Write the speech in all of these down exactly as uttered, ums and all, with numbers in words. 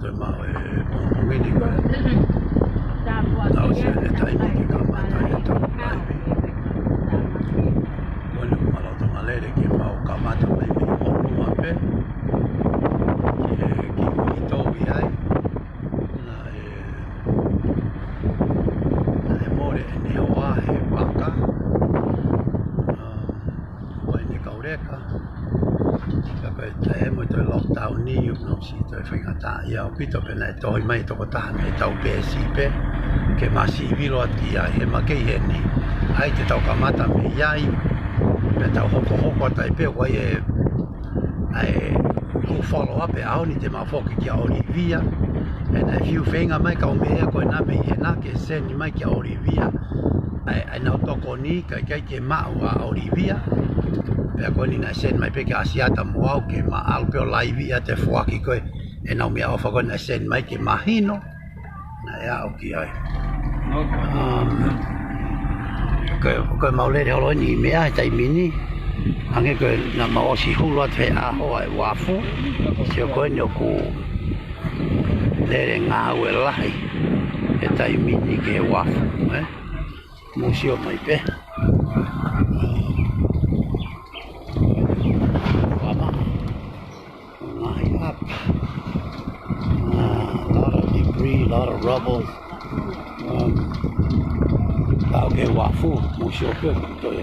Te mau e pongipongi ni ko e. Tau sio he taimi ke kamata e tau laivi. Ko eni ʻoku mau lolotonga lele ke mau kamata mai mei ʻolunga pē. Ki he kiʻi ʻuhi tou ʻi ai. Naʻe, naʻe mole ʻene hoa he vaka. ʻA, ʻo ʻene kau leka. Ka ko e taimi ʻo e toe lockdown ni, ʻoku nau ʻosi toe faingataʻaʻia ʻaupito pea naʻe tohi mai tokotaha mei he tau peesi pē. Ke ma sivi loa atu ki ai, he ma kei heni. ʻAi te tau kamata mei ai. Pea tau hokohoko atu ai pē, ʻoku ʻi ai e, ʻa e, ʻoku follow up e ʻaho ni te ma foki kia ʻOlivia. Pea naʻe fiu feinga mai kau meʻa ko ena mei hena ke send mai kia ʻOlivia. ʻA e, ʻa e nau tokoni, kae ʻikai ke maʻu ʻa ʻOlivia. Pea ko eni naʻe send mai pē kia ʻAsiata mo au ke ma ʻalu pē ʻo laivi ʻa e foaki ko ē ʻenau meʻaʻofa ko ē naʻe send mai ke mahino. Naʻe aʻu ki ai. Um, ko e, ko e mau lele holo eni meʻa he taimi ni. Hangē ko e naʻa mau ʻosi hulu atu he ʻaho ʻa e uafu. Sio ko eni ʻoku lele ngāue lahi he taimi ni ki he uafu, ē? Mou sio mai pē. Uama. Ngaahi ʻapa. Uh, a lot of debris, a lot of rubble. Um, ka ʻoku ke uafu, mou sio pē, ko e,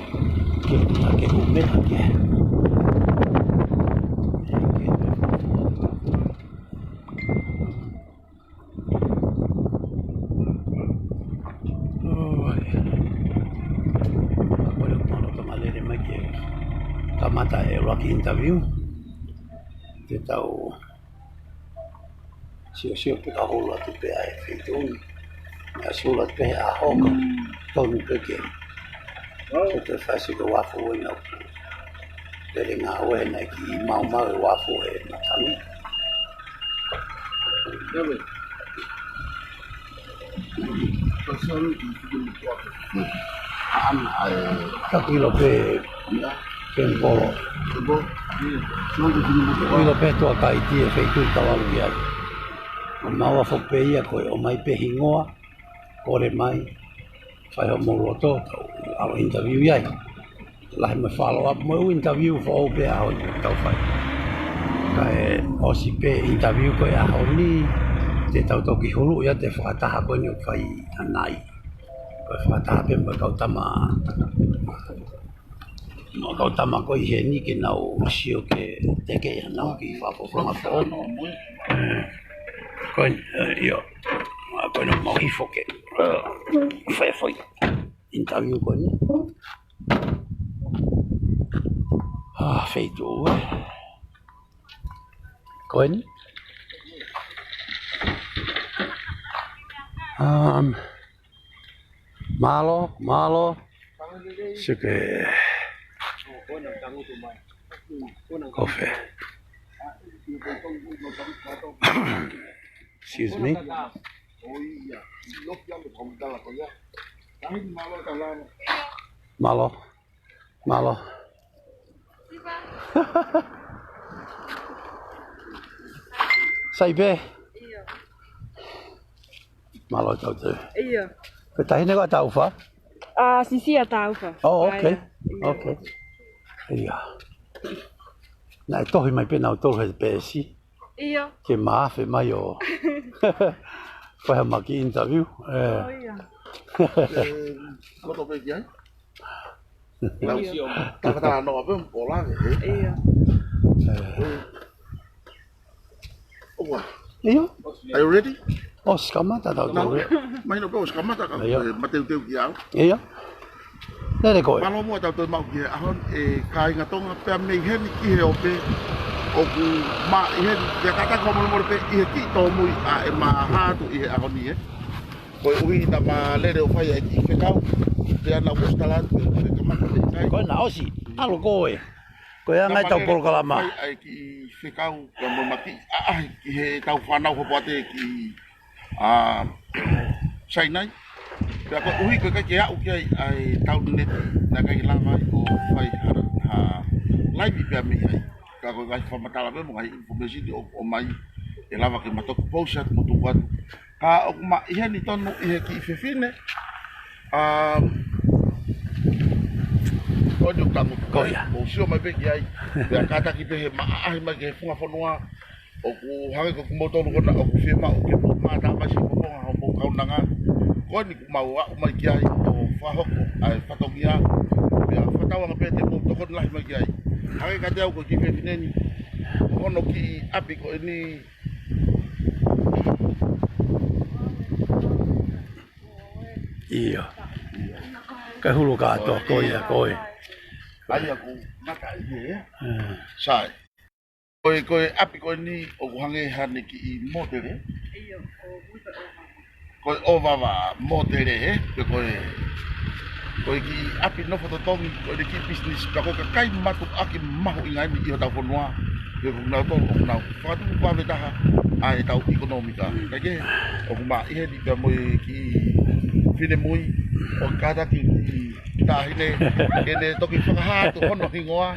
ke, ke, ke ume, ke. ʻOi. Ko e lolotonga lele mai ke kamata e ʻuluaki interview. Te tau siosio pē ka holo atu pē ʻa e feituʻu ni. Naʻe ʻosi holo atu pē he ʻaho ka tonu pē ke. Ko e fasi ko e uafu ʻo ina. Lele ngāue naʻe kiʻi maumau e uafu he matangi. Ka ʻilo pē, pē polo. Ka ʻilo pē tuʻa kai tie feituʻu tau ʻalu ki ai. ʻO maua foki pē ia ko e ʻomai pē hingoa, kole mai, fai hoʻomou loto, tau ʻalu interview ai. Lahi mo e follow up mo e ʻū interview foʻou pē ʻaho ni tau fai. Kae ʻosi pē interview ko e ʻaho ni, te tau toki huluʻi atu e fakataha ko eni ʻoku fai ʻanai. Ko e fakataha pē mo e kau tama, mo e kau tama ko ē ʻi heni ke nau sio ke teke ʻenau kiʻi fakafofonga foʻou. Ē, ko eni, ē, ʻio. Ko eni mau hifo ke, ē, fai foʻi interview ko eni. Ah, feituʻu, ē. Ko eni. Um, mālō, mālō. Sike. Kofe. Excuse me. Mālō. Mālō. Sai pē. ʻIo. Mālō tautau. ʻIo. Ko e taʻahine ko Taufa? ʻA, Sisia Taufa. Oh, okay. ʻIo. Okay. ʻIo. Naʻe tohi mai pē nautolu he peesi. ʻIo. Ke ma afe mai ʻo fai ha maki interview. Ē. Oh, ʻio. Ē, koto pē ki ai. Nau ʻIo. Tangata noa pē mo pola ke, ē. ʻIo. Ē. ʻOua. ʻIo. Are you ready? ʻOsi kamata tau Nau, tau. Mahino pē ʻosi kamata ka ʻIo. Ē, mateuteu ki au. ʻIo. Lele koe. Mālō muʻa tau toe maʻu ki he ʻaho ni, ʻe kāinga Tonga pea mei heni ki he ope ʻoku ma ʻi heni, pea kātaki fakamolemole pē ʻi he kiʻi tōmui ʻa ʻema hā atu ʻi he ʻaho ni, ē. Koeʻuhi naʻa ma lele ʻo fai ʻa e kiʻi fekau, pea naʻa ku ʻosi tala atu, pea kamata pē kai. Ko ena ʻosi, ʻalu koe. Ko e anga ʻetau polokalama. Fai ʻa e kiʻi fekau, pea mo e maki, ʻaʻahi ki he tau fānau hopoate ki ʻa Sainai. Pea koeʻuhi ko e ʻikai ke aʻu ki ai ʻa e tau neti, naʻe ʻikai lava ai ʻo fai ha, ha laivi pea mei ai. Ka ko e ngaahi fakamatala pē mo e ngaahi information ʻoku ʻomai ʻe lava ke ma toki pousi atu mo tuku atu. Ka ʻoku ma ʻi heni tonu ʻi he kiʻi fefine. Um, ʻo ni ʻoku tangutu ko ia. Ko sio mai pē ki ai. Pea kātaki pē he ma ʻaʻahi mai ki he funga fonua. ʻOku hangē ko kimoutolu ko ena ʻoku fiemaʻu ke mou mātā mai siʻi moʻunga hoʻomou kaunanga. Ko eni kuo mau aʻu mai ki ai ʻo fakahoko ʻa e fatongia. Pea fakatauange pē te mou tokoni lahi mai ki ai. Hangē kiate au ko e kiʻi fefine ni. Ko hono kiʻi ʻapi ko eni. ʻIo. Ka hulu kātoa, ko ia, ko ia. ʻA ia ʻoku mataʻi ē. Mm. Sai. Ko e, ko e ʻapi ko eni ʻoku hangē ha kiʻi mōtele. ʻIo, ko e ʻōvava mōtele ē, pe ko e, ko e kiʻi ʻapi nofo totongi, ko e kiʻi business, pea ko e kakai mātuʻaki mahuʻinga eni ʻi hotau fonua, pe ko kinautolu ʻoku nau fakatupu vave taha ʻa ʻetau ʻekonōmika. Kae kehe, ʻoku ma ʻi heni pea mo e kiʻi finemui, ʻo kātaki kiʻi taʻahine, ke ne toki fakahā atu hono hingoa,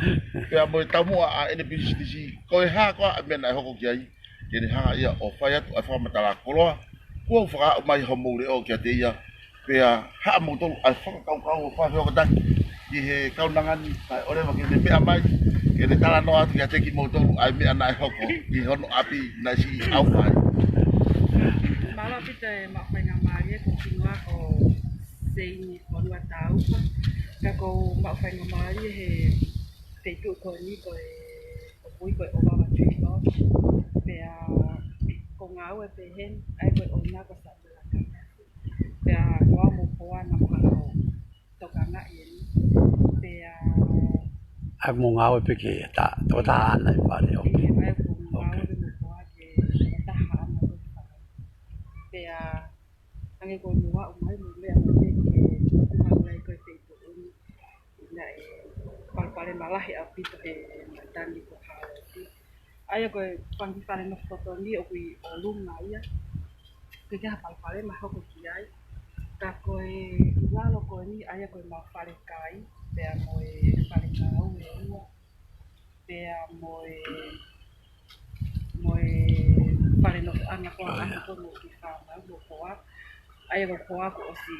pea mo e taumuʻa ʻa ʻene business, ko e hā koā ʻa e meʻa naʻe hoko ki ai, ke ne hanga ia ʻo fai atu ʻa e fakamatala koloa, kuo u fakaaʻu mai hoʻomou leʻo kiate ia, pea haʻamoutolu ʻa e fakakaukau ʻo fai hoko taki ʻi he kaunanga ni, kae ʻoleva ke ne meʻa mai, ke ne talanoa atu kiate kimoutolu ʻa e meʻa naʻe hoko ʻi hono ʻapi naʻe siʻi ʻauha ai. Mālō ʻaupito e maʻu faingamālie, ko hoku hingoa ko Seini Fonuataufa, ka ʻoku ou maʻu faingamālie he feituʻu ko eni ko e ʻoku ui ko e ʻŌvava Tree Lodge. Pea ʻoku ou ngāue pē heni, ʻa ia ko e ʻouna ko Samuela Kanafi. Pea ko au mo Poana mo haʻo tokangaʻi eni. Pea ʻa ia ʻoku mou ngāue pē ke ta, tokotaha ʻana ʻi fale, ok. ʻIo, ʻa ia ʻoku ou ngāue pē mo Poana ke tokotaha ʻana ʻi fale. Pea hangē ko hono aʻu mai mo e meʻa mai pē ke tuku mai ai ko e feituʻu ni. Naʻe palopalema lahi ʻaupito he matangi ko Hāloti. ʻA ia ko e fanga kiʻi fale nofo totongi ʻoku ʻi ʻolunga ia. ʻIkai ke ʻi ai ha palopalema hoko ki ai. Ka ko e ʻi lalo ko eni ʻa ia ko e mau falekai, pea mo e fale ngāue ʻe ua. Pea mo e, mo e fale nofoʻanga ko ē ʻa e ʻaho ko ē mo e kiʻi fānau mo Hoa. ʻA ia ko Hoa kuo ʻosi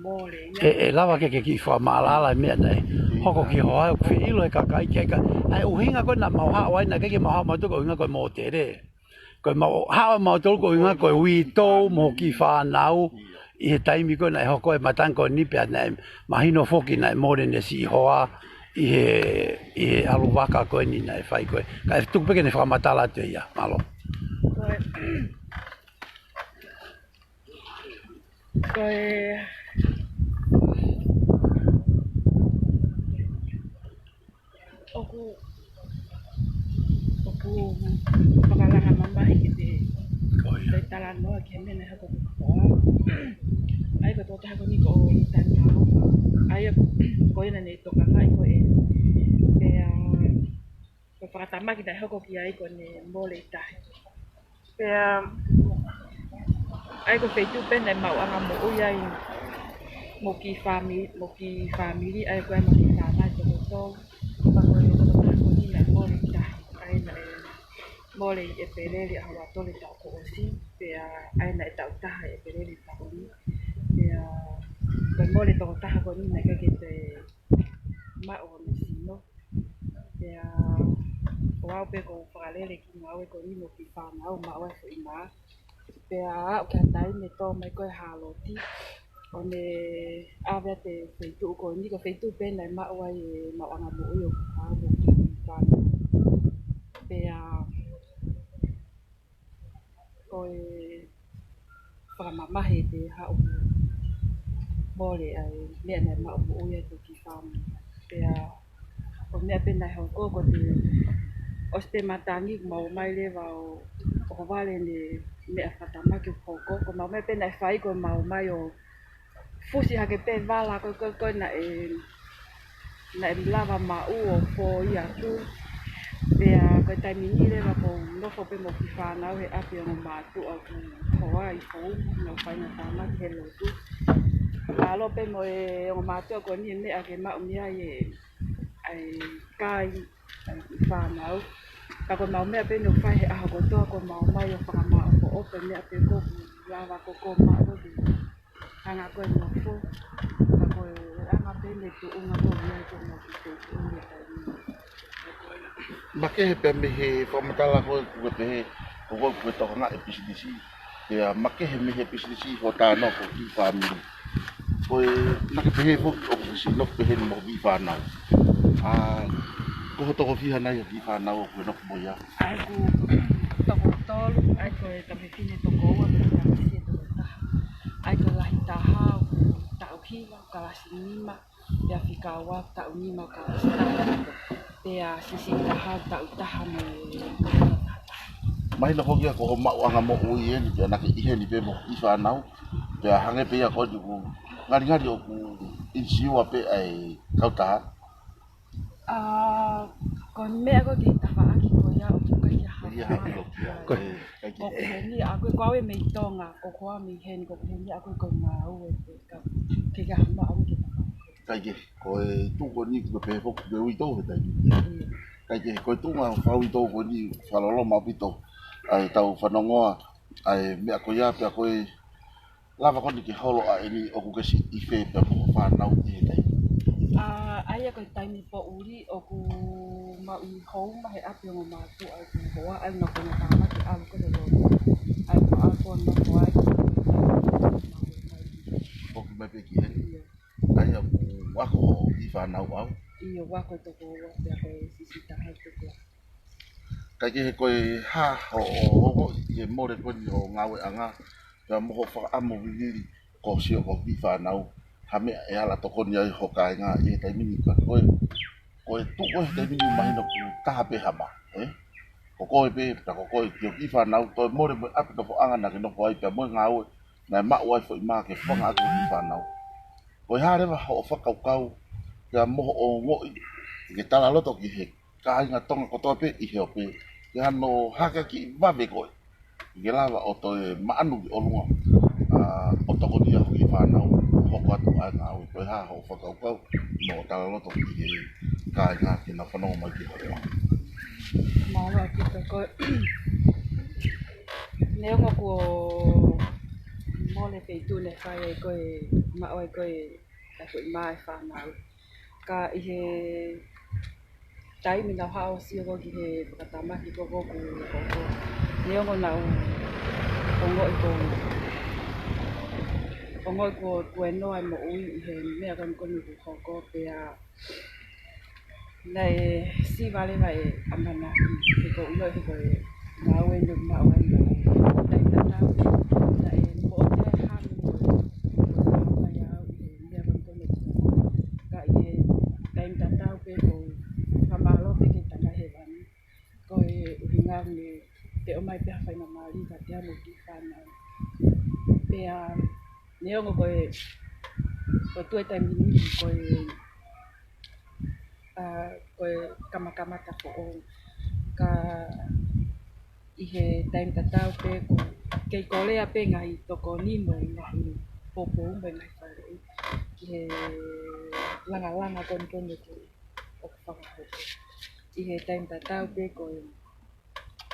mole ia. ʻE, ʻe lava ke ke kiʻi fakamaʻalaʻala e meʻa naʻe hoko ki Hoa, ʻoku feʻilo he kakai ke ka, ʻa e ʻuhinga ko ē naʻa mau haʻu ai naʻe ʻikai ke mau haʻu mautolu ko e ʻuhinga ko e mōtele. Ko e mau haʻu mautolu ko e ʻuhinga ko e uitou mo e kiʻi fānau ʻi he taimi ko ē naʻe hoko e matangi ko eni pea naʻe mahino foki naʻe mole ʻene siʻi hoa ʻi he, ʻi he ʻalu vaka ko eni naʻe fai ko ē. Kae tuku pē ke ne fakamatala atu ʻe ia, mālō. Ko e, ko e, ʻoku, ʻoku fakalanga mamahi ke te, ko ia, te talanoa ki he meʻa naʻe hoko ki Hoa. ʻA ia ko e tokotaha ko eni ko Litani Hau. ʻA ia ko ia naʻa ne tokangaʻi ko ē. Pea ko e fakatamaki naʻe hoko ki ai ko ʻene mole ʻi tahi. Pea ʻa ia ko e feituʻu pē naʻe maʻuʻanga moʻui ai mo e kiʻi fāmi-, mo e kiʻi fāmili, ʻa ia ko e mo e kiʻi fānau toko tolu. Pea ko e tokotaha ko eni naʻe mole ʻi tahi, ʻa ia naʻe mole ʻi ʻEpeleli ʻaho ua tolu taʻu kuo ʻosi, pea ʻa ia naʻe taʻu taha ʻi ʻEpeleli taʻu ni. Pea ko e mole tokotaha ko eni naʻe ʻikai ke toe maʻu hono sino. Pea ko au pē ʻoku ou fakalele e kiʻi ngāue ko eni mo e kiʻi fānau maʻu ai e foʻi mā. Pea aʻu ki he taimi naʻe tō mai ko ē ʻa Hāloti, ʻo ne ʻave atu e feituʻu ko eni, ko e feituʻu pē naʻe maʻu ai e maʻuʻanga moʻui ʻo Hoa mo e kiʻi fānau. Pea ko e fakamamahi te haʻu mole ʻa e meʻa naʻe maʻu moʻui atu e kiʻi fāmili. Pea ko e meʻa pē naʻe hoko ko ē ʻosi pē matangi kuo mau ō mai leva ʻo, ʻo ʻohovale ʻene meʻa fakatamaki ʻoku hoko. Ko ʻemau meʻa pē naʻe fai ko ʻemau ō mai ʻo fusi hake pē vala ko ē, ko ē, ko ē naʻe, naʻe lava maʻu ʻo foʻi atu. Pea ko e taimi ni leva ʻoku ou nofo pē mo e kiʻi fānau he ʻapi ʻo e ongo mātuʻa ʻoku Hoa ʻi Foʻumu, nau fai ʻenau tāmaki he lotu. Mālō pē mo e ongo mātuʻa ko eni e meʻa ke maʻu mei ai e, ʻa e kai, ʻa e kiʻi fānau. Ka ko ʻemau meʻa pē ʻeni ʻoku fai he ʻaho kotoa, ko ʻemau ʻomai ʻo fakamāʻopoʻopo e meʻa pē ko ē ʻoku lava ko ē ʻo maʻu ʻo hanga ko ē ʻo nofo. Ka ko e anga pē ʻeni e tuʻunga ko ē ʻoku ʻi ai ko ē ʻemau kiʻi feituʻu he taimi ni. Makehe pē mei he fakamatala ko ē ʻoku ke pehē, ko koe ʻoku ke tokangaʻi e pisinisi. Pea makehe mei he pisinisi hoʻo talanoa ki he kiʻi fāmili. Ko e, naʻa ke pehē foki ʻoku ke siʻi nofo pehē ni mo e kiʻi fānau. ʻA, ko ho toko fiha nai e kiʻi fānau ʻoku ke nofo mo ia? ʻA ia ko e toko tolu, ʻa ia ko e tama fefine toko ua, pea ko e tama siʻi toko taha. ʻA ia ko e lahi taha ʻoku taʻu hiva, kalasi nima, pea fika ua taʻu nima, kalasi taha. Pea siʻisiʻi taha taʻu taha mo e. Mahino foki ia ko hoʻo maʻuʻanga moʻui ʻeni, pea naʻa ke ʻi heni pē mo e kiʻi fānau. Pea hangē pē ia ko eni ʻoku ngalingali ʻoku ʻinisiua pē ʻa e kautaha. ʻA, ko e meʻa ko ē ki he tafaʻaki ko ia ʻoku ʻikai ke ʻi ai ha meʻa. ʻIkai ke ʻi ai ha meʻa. Ko e, ʻikai ke. ʻOku ʻi heni ʻa koe, ko au ʻi mei Tonga, ʻoku ou ʻi heni ʻa koe ko e ngāue pē ka, ʻikai ke ʻi ai ha meʻa ʻoku ke tafaʻaki. ʻIkai ke, ko e tuʻu ko eni ʻoku ke pehē foki ʻoku ke uitou he taimi ni. ʻIo. ʻIkai ke, ko e tuʻunga fakauitou ko eni fakaloloma ʻaupito ʻa ʻetau fanongoa ʻa e meʻa ko ia pea ko e lava ko eni ke holo ʻa eni ʻoku ke siʻi ʻi fē pea mo hoʻo fānau ʻi he taimi. ʻA, ʻa ia ko e taimi poʻuli ʻoku mau ʻi Houma he ʻapi ʻo ongo mātuʻa ʻoku hoa ʻa e ngaahi konga tāmaki ʻalu ko ē he loto. ʻA ia ko e ʻalu ko ē ʻo nofo ai. Foki mai pē ki heni. ʻIo. ʻA ia ʻoku ako hoʻo kiʻi fānau au. ʻIo, ʻoku ako e toko ua pea ko e siʻisiʻi taha toko ua. Kae kehe ko e hā hoʻo ongoʻi ʻi he mole ko eni hoʻo ngāueʻanga pea mo hoʻo fakaʻamu vivili ko e sio ko e kiʻi fānau, ha meʻa ʻe ala tokoni ai hoʻo kāinga ʻi he taimi ni ka ko e, ko e tuʻu ko ē he taimi ni mahino ʻoku taha pē hama, ē? Ko koe pē, pea ko koe ki hoʻo kiʻi fānau, toe mole mo e ʻapi nofoʻanga naʻa ke nofo ai pea mo e ngāue naʻe maʻu ai foʻi mā ke fanga ʻaki hoʻo kiʻi fānau. Ko e hā leva hoʻo fakakaukau, pea mo hoʻo ongoʻi, ke ke talaloto ki he kāinga Tonga kotoa pē ʻi he ope, ke hano hake kiʻi vave koe, ke lava ʻo toe maʻanu ki ʻolunga, ʻa, ʻo tokoni ʻa hoʻo kiʻi fānau, hoko atu ʻa e ngāue. Ko e hā hoʻo fakakaukau, mo talaloto ki he kāinga ke nau fanongo mai ki he hoʻo. Mālō ʻaupito ko e. Neongo kuo mole feituʻu naʻe fai ai ko ē, maʻu ai ko ē, ʻa e foʻi mā e fānau. Ka ʻi he taimi naʻa ku haʻu ʻo sio ko ē ki he fakatamaki ko ē ʻoku hoko. Neongo naʻa ku ongoʻi ko e, ongoʻi ko e tuēnoa e moʻui ʻi he meʻa ko eni ko eni ʻoku hoko pea naʻe siva leva e ʻamanaki he ko e ʻilo he ko e ngāue ʻeni ʻoku maʻu ai mo e taimi tatau. Naʻe moʻoni ai e hanu ko e, ko e ʻamanaki au ʻi he meʻa ko eni ko eni ʻoku hoko. Ka ʻi he taimi tatau pē ʻoku ou fakamālō pē ki he Tamai Hēvani. Ko e ʻuhinga ni te ʻomai pē ha faingamālie kiate au mo e kiʻi fānau. Pea neongo ko e, ko e tuʻu e taimi ni ko e, ʻa, ko e kamakamata foʻou. Ka ʻi he taimi tatau pē ʻoku kei kolea pē ngaahi tokoni mo e ngaahi poupou mo e ngaahi faleʻi ki he langalanga ko eni ko eni ʻoku, ʻoku fakahoko. ʻI he taimi tatau pē ko e,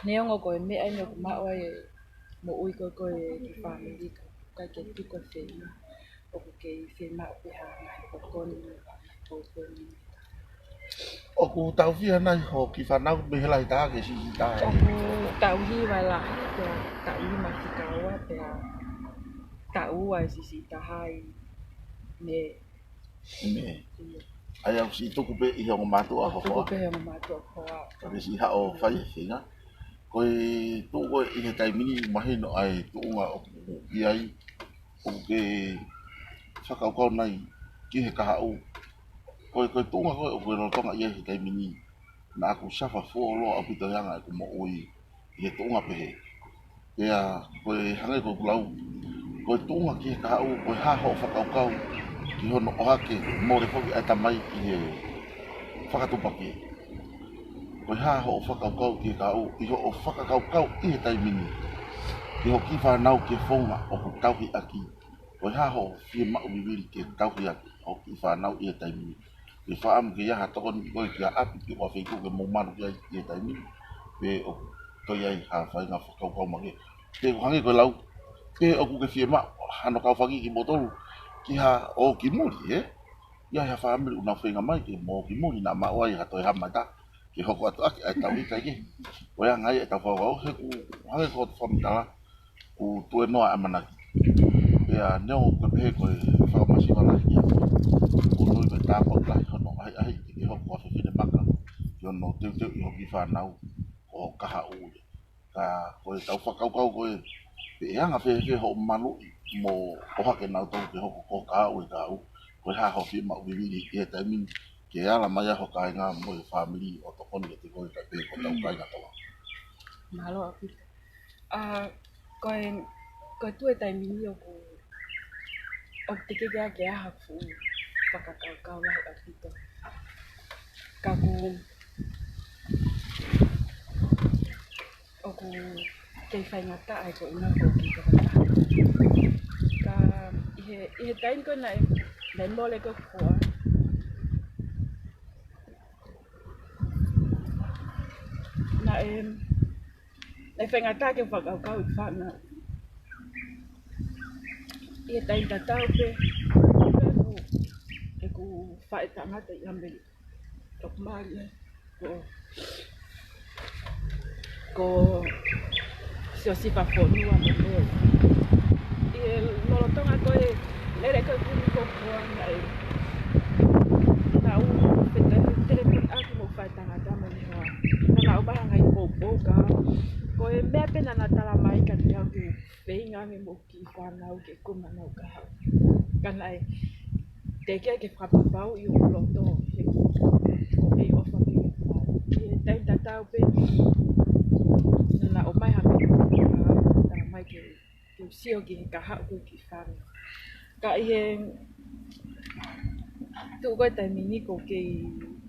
neongo ko e meʻa ʻeni ʻoku maʻu ai e moʻui ko ē ko e kiʻi fāmili ka ʻoku ʻikai ke tuku e feinga, ʻoku kei fiemaʻu pē ha ngaahi tokoni mo e ngaahi poupou. ʻOku taʻu fiha nai hoʻo kiʻi fānau mei he lahi taha ki he siʻisiʻi taha? ʻOku taʻu hiva e lahi, pea taʻu nima e fika ua, pea taʻu ua e siʻisiʻi taha ʻi Mē. Mē. ʻIo. ʻA ia ʻoku siʻi tuku pē ʻi he ongo mātuʻa hoʻo hoa. Tuku pē he ongo mātuʻa hoʻo hoa. Ka ke siʻi haʻu ʻo fai e feinga. Ko e tuʻu ko ē ʻi he taimi ni mahino ʻa e tuʻunga ʻoku ʻi ai, ʻoku ke fakakaukau nai ki he kahaʻu. Ko e, ko e tuʻunga ko ē ʻoku ke lolotonga ʻi ai he taimi ni, naʻa ku suffer fuoloa ʻaupito e anga ʻeku moʻui ʻi he tuʻunga pehē. Pea ko e hangē ko ʻeku lau, ko e tuʻunga ki he kahaʻu, ko e hā hoʻo fakakaukau ki hono ʻohake mole foki ʻa e tamai ʻi he fakatuʻupakē? Ko e hā hoʻo fakakaukau ki he kahaʻu ʻi hoʻo fakakaukau ʻi he taimi ni ki hoʻo kiʻi fānau ki he founga ʻoku tauhi ʻaki? Ko e hā hoʻo fiemaʻu vivili ke tauhi ʻaki hoʻo kiʻi fānau ʻi he taimi ni? Ke fakaʻamu ke ʻi ai ha tokoni ʻo e kiʻi ʻapi pe ko ha feituʻu ke mou malu ki ai ʻi he taimi ni. pe ʻoku toe ʻi ai ha faʻahinga fakakaukau makehe. Pe ʻoku hangē ko e lau, pe ʻoku ke fiemaʻu hano kau fanga kiʻi moʻotolu ki ha ō ki muli, ē? ʻI ai ha fāmili ʻoku nau feinga mai ke mou ō ki muli naʻa maʻu ai ha toe hama ʻe taha ke hoko atu ʻaki ʻa e tau hika ʻi he. Ko e anga ia ʻetau fakakaukau he ʻoku hangē ko hoʻo fakamatala, ʻoku tuenoa ʻa e ʻamanaki. Pea neongo ʻoku pehē ko e fakamasiva lahi ia, ʻoku ʻi ai ko e tāpuaki lahi hono ʻahiʻahiʻi ke hoko ko ha fefine maka, ke ʻoua naʻa teuteuʻi hoʻo kiʻi fānau ko ho kahaʻu ia. Ka ko ʻetau fakakaukau ko ē, pe ʻe anga fēfē hoʻo maluʻi mo ʻohake nautolu ke hoko ko ho kahaʻu e kahaʻu, ko e hā hoʻo fiemaʻu vivili ʻi he taimi ni ke ala mai ai ho kāinga mo e fāmili ʻo tokoni kiate koe kae pehē ki hotau kāinga Tonga. Mālō ʻaupito. ʻA, ko e, ko e tuʻu he taimi ni ʻoku, ʻoku teʻeki ke ʻi ai ha fuʻu fakakaukau lahi ʻaupito. Ka ʻoku, ʻoku kei faingataʻa ʻa e ko ʻena ko e kiʻi fakataha. Ka ʻi he, ʻi he taimi ko ē naʻe, naʻe mole ko ē ʻeku hoa, naʻe, naʻe faingataʻa ke fakakaukau ʻi he fānau. ʻI he taimi tatau pē, pē ʻeku, ʻeku faʻētangata ʻi ʻAmelika. Toku mali, ko, ko Siosifa Fonua mo Mele. ʻI he lolotonga ko ē lele ko ē ʻeku kiʻi hoa naʻe, naʻa ku fetele, fetelefonuʻaki mo e faʻētangata mo ʻene hoa. Naʻa nau ʻomai ha ngaahi poupou ka ko e meʻa pē naʻa na tala mai kiate au ke feinga ange mo e kiʻi fānau ke kumi honau kahaʻu. Ka naʻe teʻeki ai ke fakapapauʻi hoku loto he ʻoku ou kei ʻofa pē ki he kahaʻu. ʻI he taimi tatau pē naʻa na ʻomai ha meʻa, tala mai ke, ke u sio ki he kahaʻu ko e kiʻi fānau. Ka ʻi he tuʻu ko ē taimi ni ʻoku ou kei,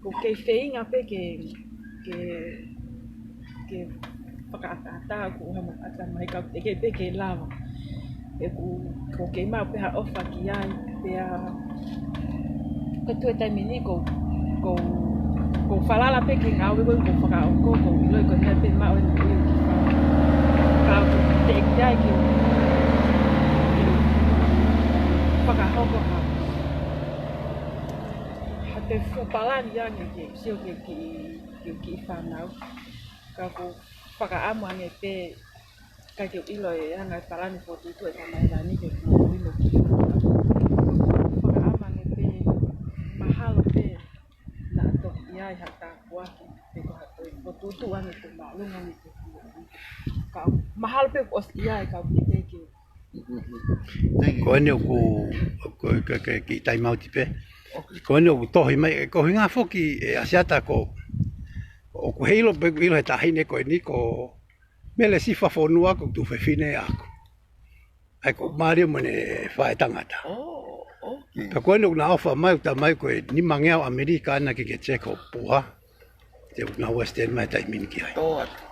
ʻoku ou kei feinga pē ke, ke, ke fakaʻataʻatā ʻeku hama ʻatamai ka ʻoku teʻeki pē ke lava. He ʻoku, ʻoku ou kei maʻu pē ha ʻofa ki ai, pea ko e tuʻu he taimi ni ʻoku ou, ʻoku ou, ʻoku ou falala pē ki he ngāue ko ē ʻoku ou fakahoko, ʻoku ou ʻiloʻi ko e meʻa pē maʻu ʻe moʻui ʻeku kiʻi fānau. Ka ʻoku teʻeki ai ke, ke fakahoko ha, ha toe fuʻu palani ange ke sio ki he kiʻi, ki he kiʻi fānau. Ka ʻoku ou fakaʻamu ange pē, ʻikai ke u ʻilo e anga e palani fokotuʻutuʻu ʻa e Tamai Langi ke moʻui mo e kiʻi fānau. Fakaʻamu ange pē, mahalo pē naʻa toki ʻi ai ha tāpuaki pe ko ha toe fokotuʻutuʻu ange ke māʻolunga ange ke moʻui. Ka mahalo pē kuo ʻosi ʻi ai ka ʻoku teʻeki ke Thank you. Ko eni ʻoku, ko, ko, ko, kiʻi time out pē. Okay. Ko eni ʻoku tohi mai, ko e ʻuhinga foki ʻe ʻAsiata ko, ʻoku heiʻilo pē, ʻilo he taʻahine ko eni ko Mele Sifa Fonua ko e tuofefine ʻaʻaku. ʻA ia ko Mario mo ʻene faʻētangata. Oh, okay. Ka ko eni ʻoku na ʻofa mai, ʻoku tala mai ko e nimangeau ʻAmelika ʻana ke ke teko puha. Te u na Western mai taimi ni ki ai. Tō atu.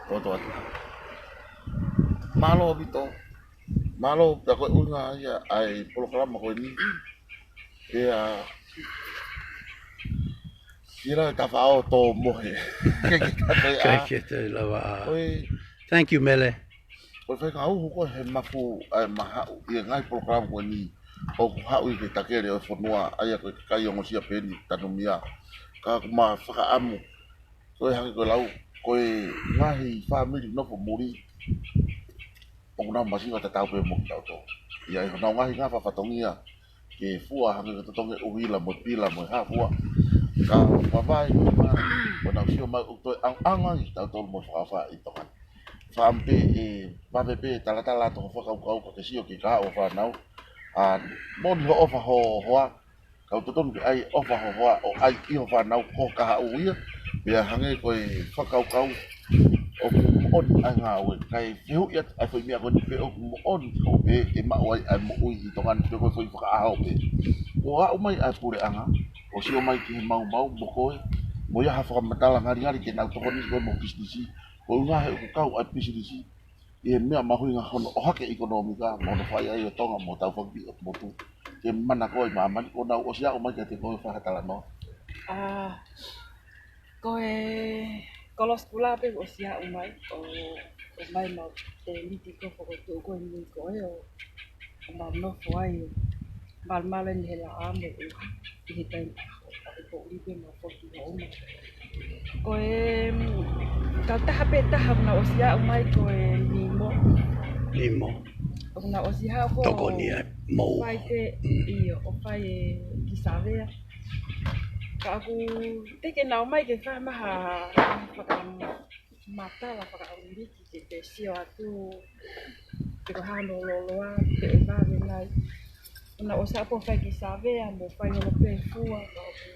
Tō, tō atu. Mālō ʻaupito. Mālō, pea ko e ʻuhinga ia ʻa e polokalama ko eni. Pea, sila e tafaʻo tō mohe. Ke ke ka koe ʻa. Kai ke te lava ʻa. Oi. Thank you, Mele. Ko e faʻahinga uhu ko ē he mafu ʻa e mahaʻu ʻi he ngaahi polokalama ko eni ʻoku haʻu ʻi he takele ʻo e fonua, ʻa ia ko e kakai ongosia pē eni tanumia. Ka ʻoku ma fakaʻamu, ko e hangē ko e lau, ko e ngaahi fāmili nofo muli, ʻoku nau masiva tatau pē mo kitautolu. ʻI ai honau ngaahi ngafa fatongia, ke fua hangē ko e totongi ʻuhila mo e pila mo e hā fua. Ka ʻoku vave ke ma, ʻoku nau sio mai ʻoku toe ʻaonga ai kitautolu mo e fakaʻofa ʻi Tonga ni. Fakaʻamu pē ʻe vave pē talatala atu ho fakakaukau ka ke sio ki he kahaʻu ʻo e fānau. ʻA, moʻoni hoʻo ʻofa ho hoa, ka ʻoku totonu ke ʻai ʻofa ho hoa ʻo ʻai ki ho fānau ko ho kahaʻu ia. Pea hangē ko e fakakaukau ʻoku moʻoni ʻa e ngāue, kae fehuʻi atu ʻa e foʻi meʻa ko eni pe ʻoku moʻoni hoʻo pehē ʻe maʻu ai ʻa e moʻui ʻi Tonga ni pe ko e foʻi fakaʻaho pē. Kuo aʻu mai ʻa e puleʻanga ʻo sio mai ki he maumau mo koe, mo ia ha fakamatala ngalingali ke nau tokoni koe mo e pisinisi. Ko e ʻuhinga he ʻoku kau ʻa e pisinisi ʻi he meʻa mahuʻinga hono ʻohake ʻekonōmika, mo hono fai ai ʻo Tonga, mo hotau fanga kiʻi ʻotu motu. Ke manako ai māmani, kuo nau ʻosi aʻu mai kiate koe ʻo fai ha talanoa. ʻA, ko e, Kolosi Kula pē ʻosi aʻu mai, ʻo, ʻo mai mau te miti ko fokotuʻu ko e mui ko ē ʻo, ʻo mau nofo ai ʻo malumalu eni he laʻā mo e ʻuha ʻi he taimi ʻaho, ʻa e poʻuli pē mau foki ʻo uma. Ko e, mm, kautaha pē taha naʻa ku ʻosi aʻu mai ko e Nimo. Nimo. ʻOku nau ʻosi haʻu ko Tokoni ai, mo. Fai pē, ʻio, ʻo fai e ki Savea. Ka ʻoku teʻeki ke nau ō mai ke fai mai ha fakamatala fakaʻauliki ke te sio atu pe ko e hā hono lōloa pe ʻe vave nai. Naʻa nau ʻosi haʻu pē ʻo fai ki Savea mo fai holo pē fua, ka ʻoku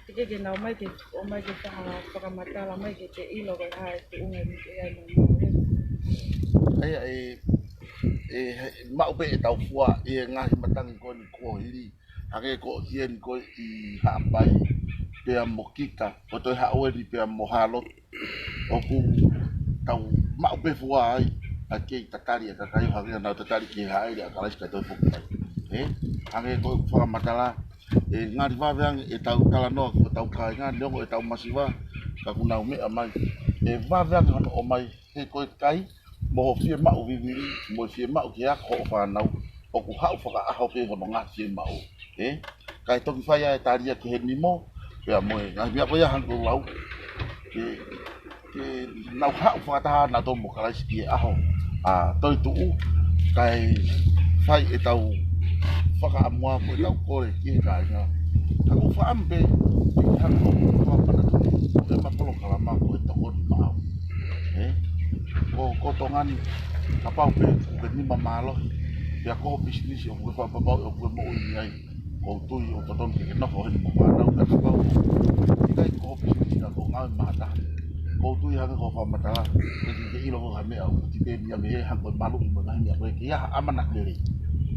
teʻeki ke nau ō mai ke, ō mai ke fai ha fakamatala mai ke te ʻilo ko e hā e tuʻunga ʻoku ʻi ai mo e mole. ʻA ia ʻe, ʻe, ʻe maʻu pē ʻetau fua ʻi he ngaahi matangi ko eni kuo hili. Hangē ko ʻeni ko ē ʻi Haʻapai, pea mo Kita, ko e toe haʻu eni pea mo Hālotu. ʻOku tau maʻu pē fua ai, ʻa e kei tatali ʻa e kakai ʻo hangē naʻa nau tatali ki he hāʻele ʻa Kalaisi kae toe foki mai. Ē? Hangē ko ʻeku fakamatala, ʻe ngali vave ange ʻetau talanoa ki hotau kāinga, neongo ʻetau masiva, ka ʻoku nau meʻa mai. ʻE vave ange hono ʻomai, he ko e kai, mo hoʻo fiemaʻu vivili, mo e fiemaʻu ke ako hoʻo fānau, ʻoku haʻu fakaʻaho pē hono ngaahi fiemaʻu. Ē? Kae toki fai ʻa e tali ia ki he Nimo, pea mo e ngaahi meʻa ko ia hangē ko e lau. Ke, ke nau haʻu fakataha nautolu mo Kalaisi ki he ʻaho ʻa e toetuʻu, kae fai ʻetau fakaʻamu ko ʻetau kole ki he kāinga. Ka ʻoku ou fakaʻamu pē, ke hanga ʻo fakamanatu, ko ʻema polokalama ko e Tokoni Maʻau. Ē? Ko, ko Tonga ni, kapau pē ʻoku ke nima mālohi, pea ko hoʻo pisinisi ʻoku ke fakapapauʻi ʻoku ke moʻui ai, ʻoku ou tui ʻoku totonu ke ke nofo heni mo e fānau, ka kapau ʻoku ʻikai ko hoʻo pisinisi ka ko e ngāue mata, ʻoku ou tui hangē ko e fakamatala, ke ke, ke ʻilo ko ha meʻa ʻoku tipeni ia mei he hangē ko e maluʻi mo e ngaahi meʻa ko ē, ke ʻi ai ha ʻamanaki lelei.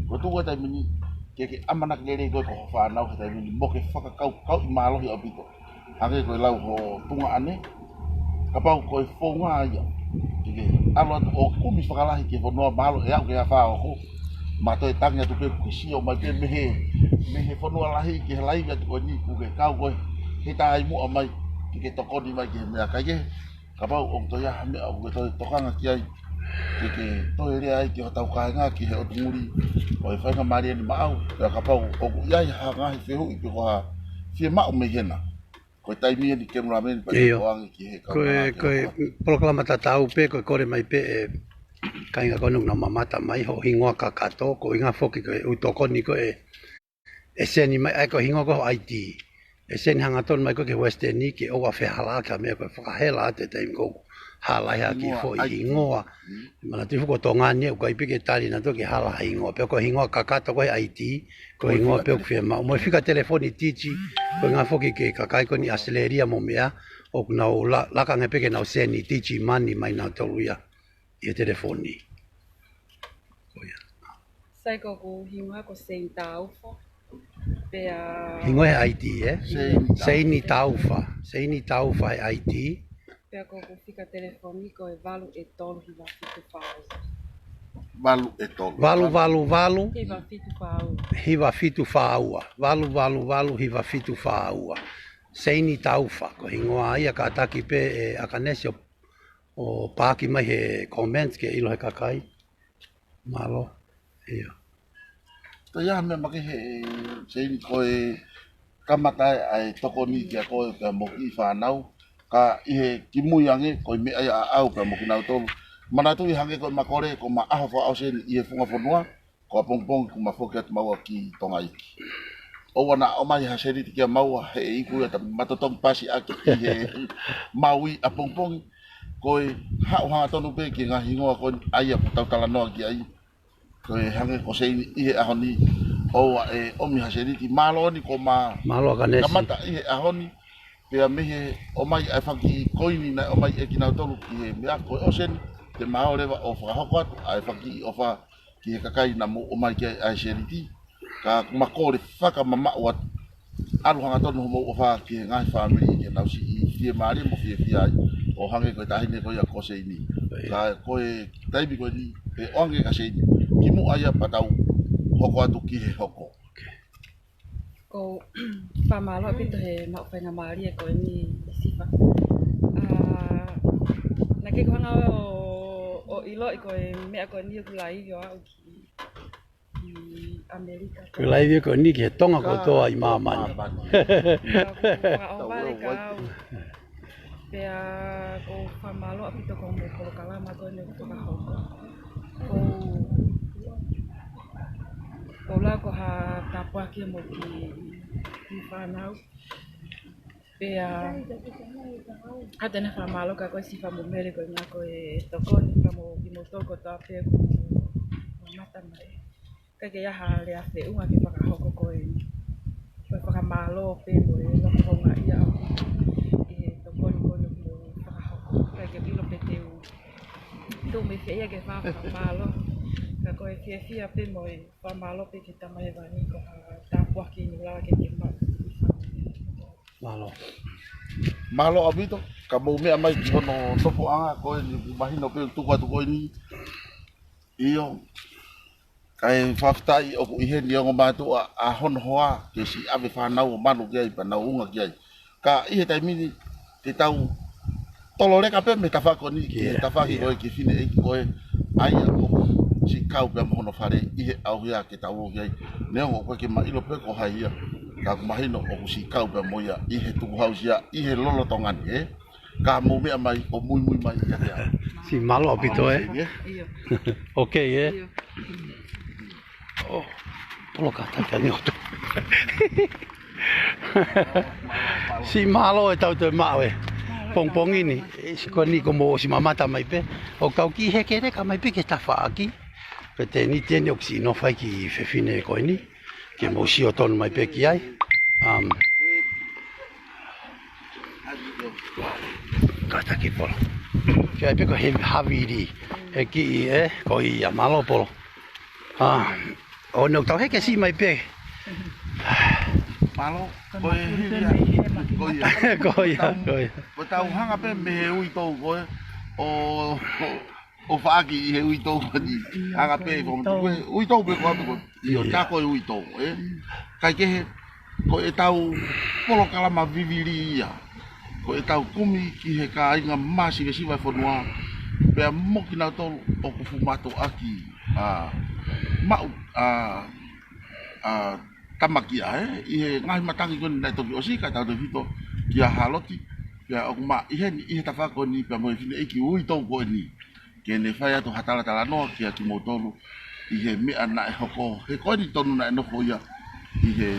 Ko e tuʻu ko ē taimi ni, ke ke ʻamanaki lelei koe ko hoʻo fānau he taimi ni mo ke fakakaukauʻi mālohi ʻaupito. Hangē ko e lau ho tuongaʻane, kapau ko e founga ia, ke ke ʻalu atu ʻo kumi fakalahi ki he fonua mahalo ʻe aʻu ki he afā ʻoku ma toe tangi atu pē kuo ke sio mai pē mei he, mei he fonua lahi ki he laivi atu ko eni kuo ke kau koe he taimi muʻa mai, ke ke tokoni mai ki he meʻa kai ke. Kapau ʻoku toe ʻi ai ha meʻa ʻoku ke toe tokanga ki ai, ke ke toe lea ai ki hotau kāinga ki he ʻotu muli ʻo e faingamālie ni maʻau, pea kapau ʻoku ʻi ai ha ngaahi fehuʻi pe ko ha fiemaʻu mei hena. Ko e taimi eni ke mula meni pea ʻIo. Ko ange ki he Ko e, kaunga ko e polokalama tatau pē, ko e kole mai pē ʻe kāinga ko eni ʻoku nau mamata mai, hoʻo hingoa kakato, ko e ʻuhinga foki ko e ʻū tokoni ko ē ʻe seni mai, ʻa ia ko e hingoa ko e I D. ʻE seni hangatonu mai ko ē ki he Western ke ʻoua fehālaaki ha meʻa ko e fakahela atu e taimi ko ē ʻoku hala ai ha kiʻi Hingoa foʻi I D. Hingoa. Mm. Manatuʻi foki ko Tonga ni ʻoku ʻikai pē ke tali nautolu ke hala ha hingoa. Pea ko e hingoa kakato ko e I D, ko e Mo e hingoa fika pē ʻoku telefoni. Fiemaʻu. Mo e fika telefoni titi, ko e ʻuhinga foki ki he kakai ko eni ʻAositelēlia mo meʻa, ʻoku nau la-, laka ange pē ke nau seni titi mani mai nautolu ia ʻi he telefoni. Ko ia. Sai, ko hoku hingoa ko Seini Taufa. Pea Hingoa he I D, ē? Seini Taufa. Seini Taufa. Seini Taufa he I D. Pea ko hoku fika telefoni ko e valu ʻe tolu hiva fitu fā ua. Valu ʻe tolu. Valu valu valu. Hiva fitu fā ua. Hiva fitu fā ua. Valu valu valu hiva fitu fā ua. Seini Taufa. Ko e hingoa ia, kātaki pē ʻe ʻAkanesi ʻo ʻo paaki mai he comment ke ʻilo he kakai. Mālō. ʻIo. Toe ʻi ai ha meʻa makehe, Seini, ko e kamata ʻa e tokoni kia koe pea mo e kiʻi fānau, ka ʻi he kimui ange, ko e meʻa ia ʻaʻau pea mo kinautolu. Manatuʻi hangē ko ʻema kole, ko ʻema ʻaho fakaʻosi eni ʻi he funga fonua, ko ʻapongipongi kuo ma foki atu maua ki Tonga iiki. ʻOua naʻa ʻomai ha seniti kia maua he ʻe iku ia ta matotongi pasi ʻaki ʻi he Maui ʻapongipongi. Ko e haʻu hangatonu pē ki he ngaahi hingoa ko eni ʻa ia ʻoku tau talanoa ki ai. Ko e hangē ko Seini ʻi he ʻaho ni, ʻoua ʻe ʻomi ha seniti. Mālō eni kuo ma Mālō ʻAkanesi. Kamata ʻi he ʻaho ni, pea mei he ʻomai ʻa e fanga kiʻi koini naʻe ʻomai ʻe kinautolu ki he meʻa ko e ʻōseni, te ma ō leva ʻo fakahoko atu ʻa e fanga kiʻi ʻofa ki he kakai naʻa mou ʻomai ki ai ʻa e seniti. Ka ʻoku ma kole fakamamaʻu atu, ʻalu hangatonu hoʻomou ʻofa ki he ngaahi fāmili ke nau siʻi fiemālie mo fiefia ai, ʻo hangē ko e taʻahine ko ia ko Seini. Ka ko e taimi ko eni, ʻe ʻoange kia Seini, kimuʻa ia pea tau hoko atu ki he hoko. Ko e fakamālō ʻaupito he maʻu faingamālie ko eni, Sifa. ʻA, Naʻe ʻikai ke u hanga ʻo, ʻo ʻiloʻi ko e meʻa ko eni ʻoku laivi ʻo aʻu ki, ki ʻAmelika. ʻOku laivi ko eni ki he Tonga kotoa ʻi māmani. Ka ʻoku fakaʻohovale kiate au. Pea ʻoku ou fakamālō ʻaupito ki hoʻomou polokalama ko eni ʻoku fakahoko. ʻOku ou, ʻoku ou lau ko ha tāpuaki mo e kiʻi fānau. Pea ʻoku ou totonu ke fakamālō kia koe Sifa mo Mele ko e ngaahi ko e tokoni pea mo kimoutolu kotoa pē ʻoku mamata mai. ʻIkai ke ʻi ai ha lea feʻunga ke fakahoko ko e, ko e fakamālō pē mo e loto houngaʻia ʻi he tokoni ko eni ʻoku mou fakahoko. ʻIkai ke u ʻilo pe te u tuʻu mei fē ia ke fai ha fakamālō. Ka ko e fiefia pē mo e fakamālō pē ki he Tamai Hēvani ko ha tāpuaki ʻoku ou lava ke ke maʻu. Mālō. Mālō ʻaupito, ka mou meʻa mai ki hono nofoʻanga ko eni ʻoku mahino pē ʻoku tuku atu ko eni. ʻIo, kae fakafetaʻi ʻoku ʻi heni ongo mātuʻa ʻa hono hoa ke siʻi ʻave fānau ʻo malu ki ai pea nau unga ki ai. Ka ʻi he taimi ni te tau tololeka pē mei he tafaʻaki ko eni ki he tafaʻaki ko e kiʻi fineʻeiki ko ē ʻa ia ʻoku siʻi kau pea mo hono fale ʻi he ʻauhea ke tau ō ki ai. Neongo ʻoku ʻikai ke ma ʻilo pe ko hai ia, ka ʻoku mahino ʻoku siʻi kau pea mo ia ʻi he tukuhausia ʻi he lolotonga ni, ē? Ka mou meʻa mai ʻo muimui mai kiate au. Siʻi mālō ʻaupito, ē? ʻIo. ʻOkei, ē? ʻIo. ʻO, poloka tata ni ʻoto. Siʻi mālō e tau toe maʻu e pongipongi ni, ʻi he ko eni ko mou ʻosi mamata mai pē. ʻOku tau kiʻi heke leka mai pē ki he tafaʻaki. Pea tēniti eni ʻoku siʻi nofo ai e kiʻi fefine ko eni. Ke mou sio tonu mai pē ki ai. Um, kātaki Polo. Ki ai pē ko e havili. He kiʻi, ē, ko ia mālō Polo. ʻA, ʻo nau tau heke siʻi mai pē. Mālō, ko e hili ia. Ko ia. Ko ia, ko ia. Ko e tau hanga pē mei he uitou ko ē, ʻo, ʻo, ʻo faʻaki ʻi he uitou ko eni. Hanga pē, ko e uitou pē ko atu ko ē. ʻIo, tā ko e uitou, ē. Kae kehe, ko e tau polokalama vivili ia. Ko e tau kumi ki he kāinga māsivesiva e fonua. Pea mo kinautolu ʻoku fuʻu mātuʻaki, ʻa, maʻu, ʻa, ʻa, tamakia, ē. ʻI he ngaahi matangi ko eni naʻe toki ʻosi, kae tautautefito kia Haloti. Pea ʻoku ma ʻi heni, ʻi he tafaʻaki ko eni, pea mo e fineʻeiki uitou ko eni. Ke ne fai atu ha talatalanoa kia kimoutolu ʻi he meʻa naʻe hoko. He ko eni tonu naʻe nofo ia ʻi he,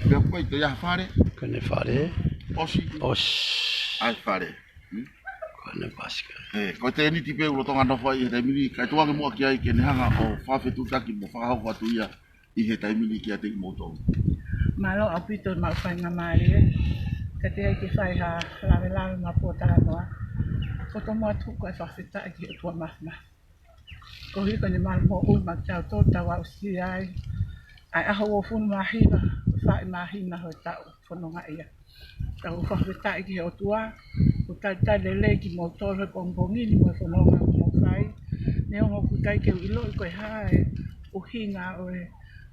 pea ko e toe ʻi ai ha fale. Ko ʻene fale. ʻOsi. ʻOsi. ʻAi fale. Hmm? Ko ʻene pasika. Ē, ko e tēniti pē ʻoku lolotonga nofo ai he taimi ni, kae tuku ange muʻa ki ai ke ne hanga ʻo fakafetuʻutaki mo fakahoko atu ia ʻi he taimi ni kiate kimoutolu. Mālō ʻaupito maʻu faingamālie. Ka te ai ke fai ha lavelave mo ha pōtalanoa. Ko e tomuʻa tuku e fakafetaʻi ki he ʻOtua Māfimafi. Koeʻuhi ko ʻene malu moʻui maʻa kitautolu tau aʻusia ai ʻa e ʻaho uofulu mā hiva, faʻahimahina ʻo e taʻu fononga ia. Tau fakafetaʻi ki he ʻOtua, ʻoku talitali lelei kimoutolu he pongipongi ni mo e fononga ʻoku mou fai. Neongo ʻoku ʻikai ke u ʻiloʻi ko e hā e ʻuhinga ʻo e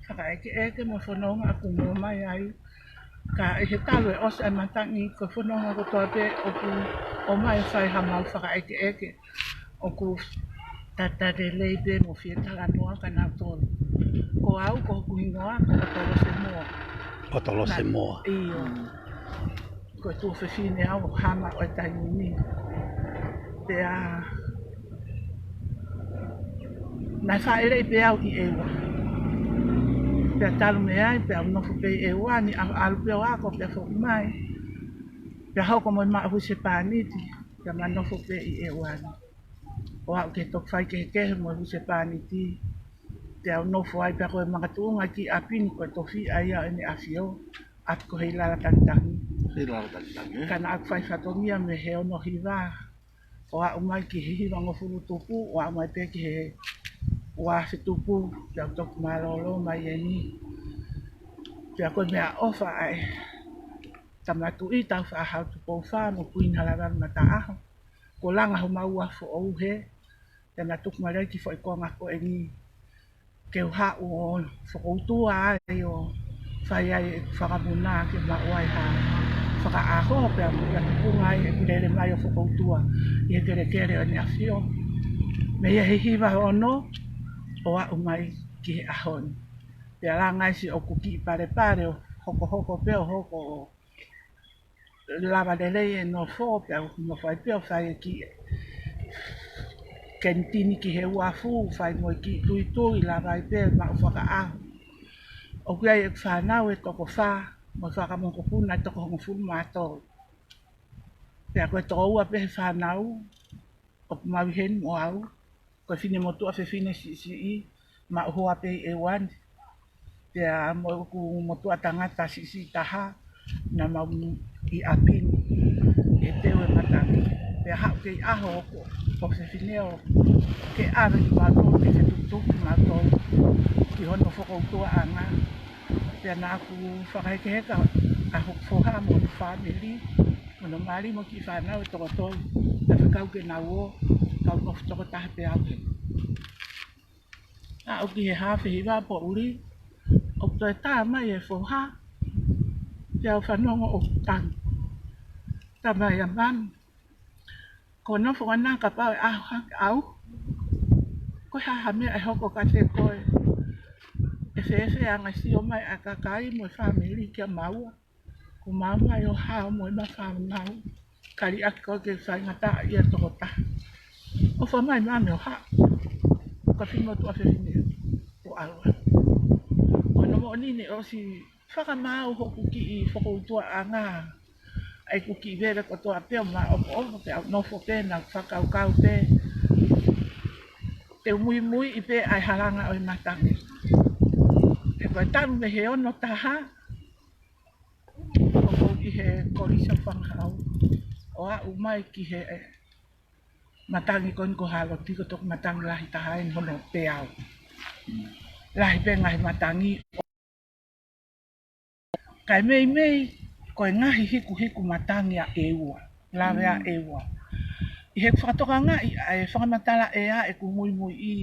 fakaʻekeʻeke mo e fononga ʻoku mou ō mai ai. Ka ʻi he talu e ʻosi ʻa e matangi ko e fononga kotoa pē ʻoku ō mai ʻo fai haʻamau fakaʻekeʻeke. ʻOku talitali lelei pē mo fie talanoa kia nautolu. Ko au, ko hoku hingoa, ko ʻOtolosemoa. ʻOtolosemoa. ʻIo. Ko e tuofefine au ʻo Hama ʻo e taimi ni. Pea naʻe fāʻeleʻi pē au ʻi ʻEua. Pea talu mei ai, pea u nofo pē ʻi ʻEua ni, ʻa, ʻalu pē ʻo ako, pea foki mai. Pea hoko mo e maʻu husepāniti, pea ma nofo pē ʻi ʻEua ni. ʻO aʻu ke toki fai kehekehe mo e husepāniti. Pea u nofo ai pea ko e makatuʻunga ki ʻapi ni ko e tofiʻa ia ʻo ʻEne ʻAfio, ʻapi ko Heilala Tangitangi. Heilala Tangitangi, ē? Ka naʻa ku fai fatongia mei he ono hiva, ʻo aʻu mai ki he hivangofulu tupu, ʻo aʻu mai pē ki he ua afe tupu, pea u toki mālōlō mai eni. Pea ko e meʻaʻofa ʻa e Tama Tuʻi Tāufaʻāhau Tupou Fā mo Kuini Halalalo Mataʻaho. Kuo langa homau ua foʻou hē, pea na tuku mai leva e kiʻi foʻi konga ko eni ke u haʻu ʻo fokoutua ai ʻo fai ai ʻeku fakamuna ke maʻu ai ha fakaʻaho, pea mo ia tupunga ai ʻeku lele mai ʻo fokoutua ʻi he kelekele ʻo ʻEne ʻAfio. Mei he hiva ono ʻo aʻu mai ki he ʻaho ni. Pea langa ai siʻoku kiʻi palepale ʻo hokohoko pē ʻo hoko ʻo lava lelei e nofo, pea u nofo ai pē ʻo fai e kiʻi kenitini ki he uafu, fai mo e kiʻi tuitui, lava ai pē maʻu fakaʻaho. ʻOku ʻi ai ʻeku fānau ʻe toko fā, mo e fanga mokopuna ʻe toko hongofulu mā tolu. Pea ko e toko ua pē he fānau ʻoku mau ʻi heni mo au, ko e finemotuʻa fefine siʻisiʻi, maʻu hoa pē ʻi ʻEua ni. Pea mo ʻeku motuʻa tangata siʻisiʻi taha, naʻa mau ʻi ʻapi ni, ʻe teu e matangi. Pea haʻu kei ʻaho ʻoku ʻo fefine ʻo ke ʻave kimautolu ke fetukutuku kimautolu ki hono fokoutuaʻanga. Pea naʻa ku fakahekeheka ʻa hoku foha mo hono fāmili, mo hono mali mo e kiʻi fānau ʻe toko tolu, naʻa fekau ke nau ō, kau nofo toko taha pē au heni. Aʻu ki he haafe hiva poʻuli, ʻoku toe tā mai e foha, pea u fanongo ʻoku tangi. Tā mai ʻa mami, ko hono foʻi ngaahi kapau ʻe ʻaho hake au, ko e hā ha meʻa ʻe hoko kiate koe? ʻE fēfē ʻa e anga sio mai ʻa e kakai mo e fāmili kia maua? Ko maua mai ʻo hao mo e ma fānau, kaliʻaki koe ke faingataʻaʻia toko taha. ʻOfa mai mami ʻo haʻu, ko e finemotuʻa fefine ʻo ʻalu. Ko hono moʻoni ne ʻosi fakamaau hoku kiʻi fokoutuaʻanga, ʻa ʻeku kiʻi veve kotoa pē ʻo maʻopoʻopo pē au nofo pē naʻa ku fakakaukau pē te u muimuiʻi pē ʻa e halanga ʻo e matangi. He ko e talu mei he ono taha, ʻoku ou ʻi he Kolisi ʻo Fangahau, ʻo aʻu mai ki he matangi ko eni ko Haloti, ko e toki matangi lahi taha eni hono peau. Lahi pē ngaahi matangi. Kae meimei ko e ngaahi hikuhiku matangi ʻa ʻEua, lave ʻa ʻEua. ʻI heʻeku fakatokangaʻi ʻa e fakamatala ʻea ʻeku muimuiʻi,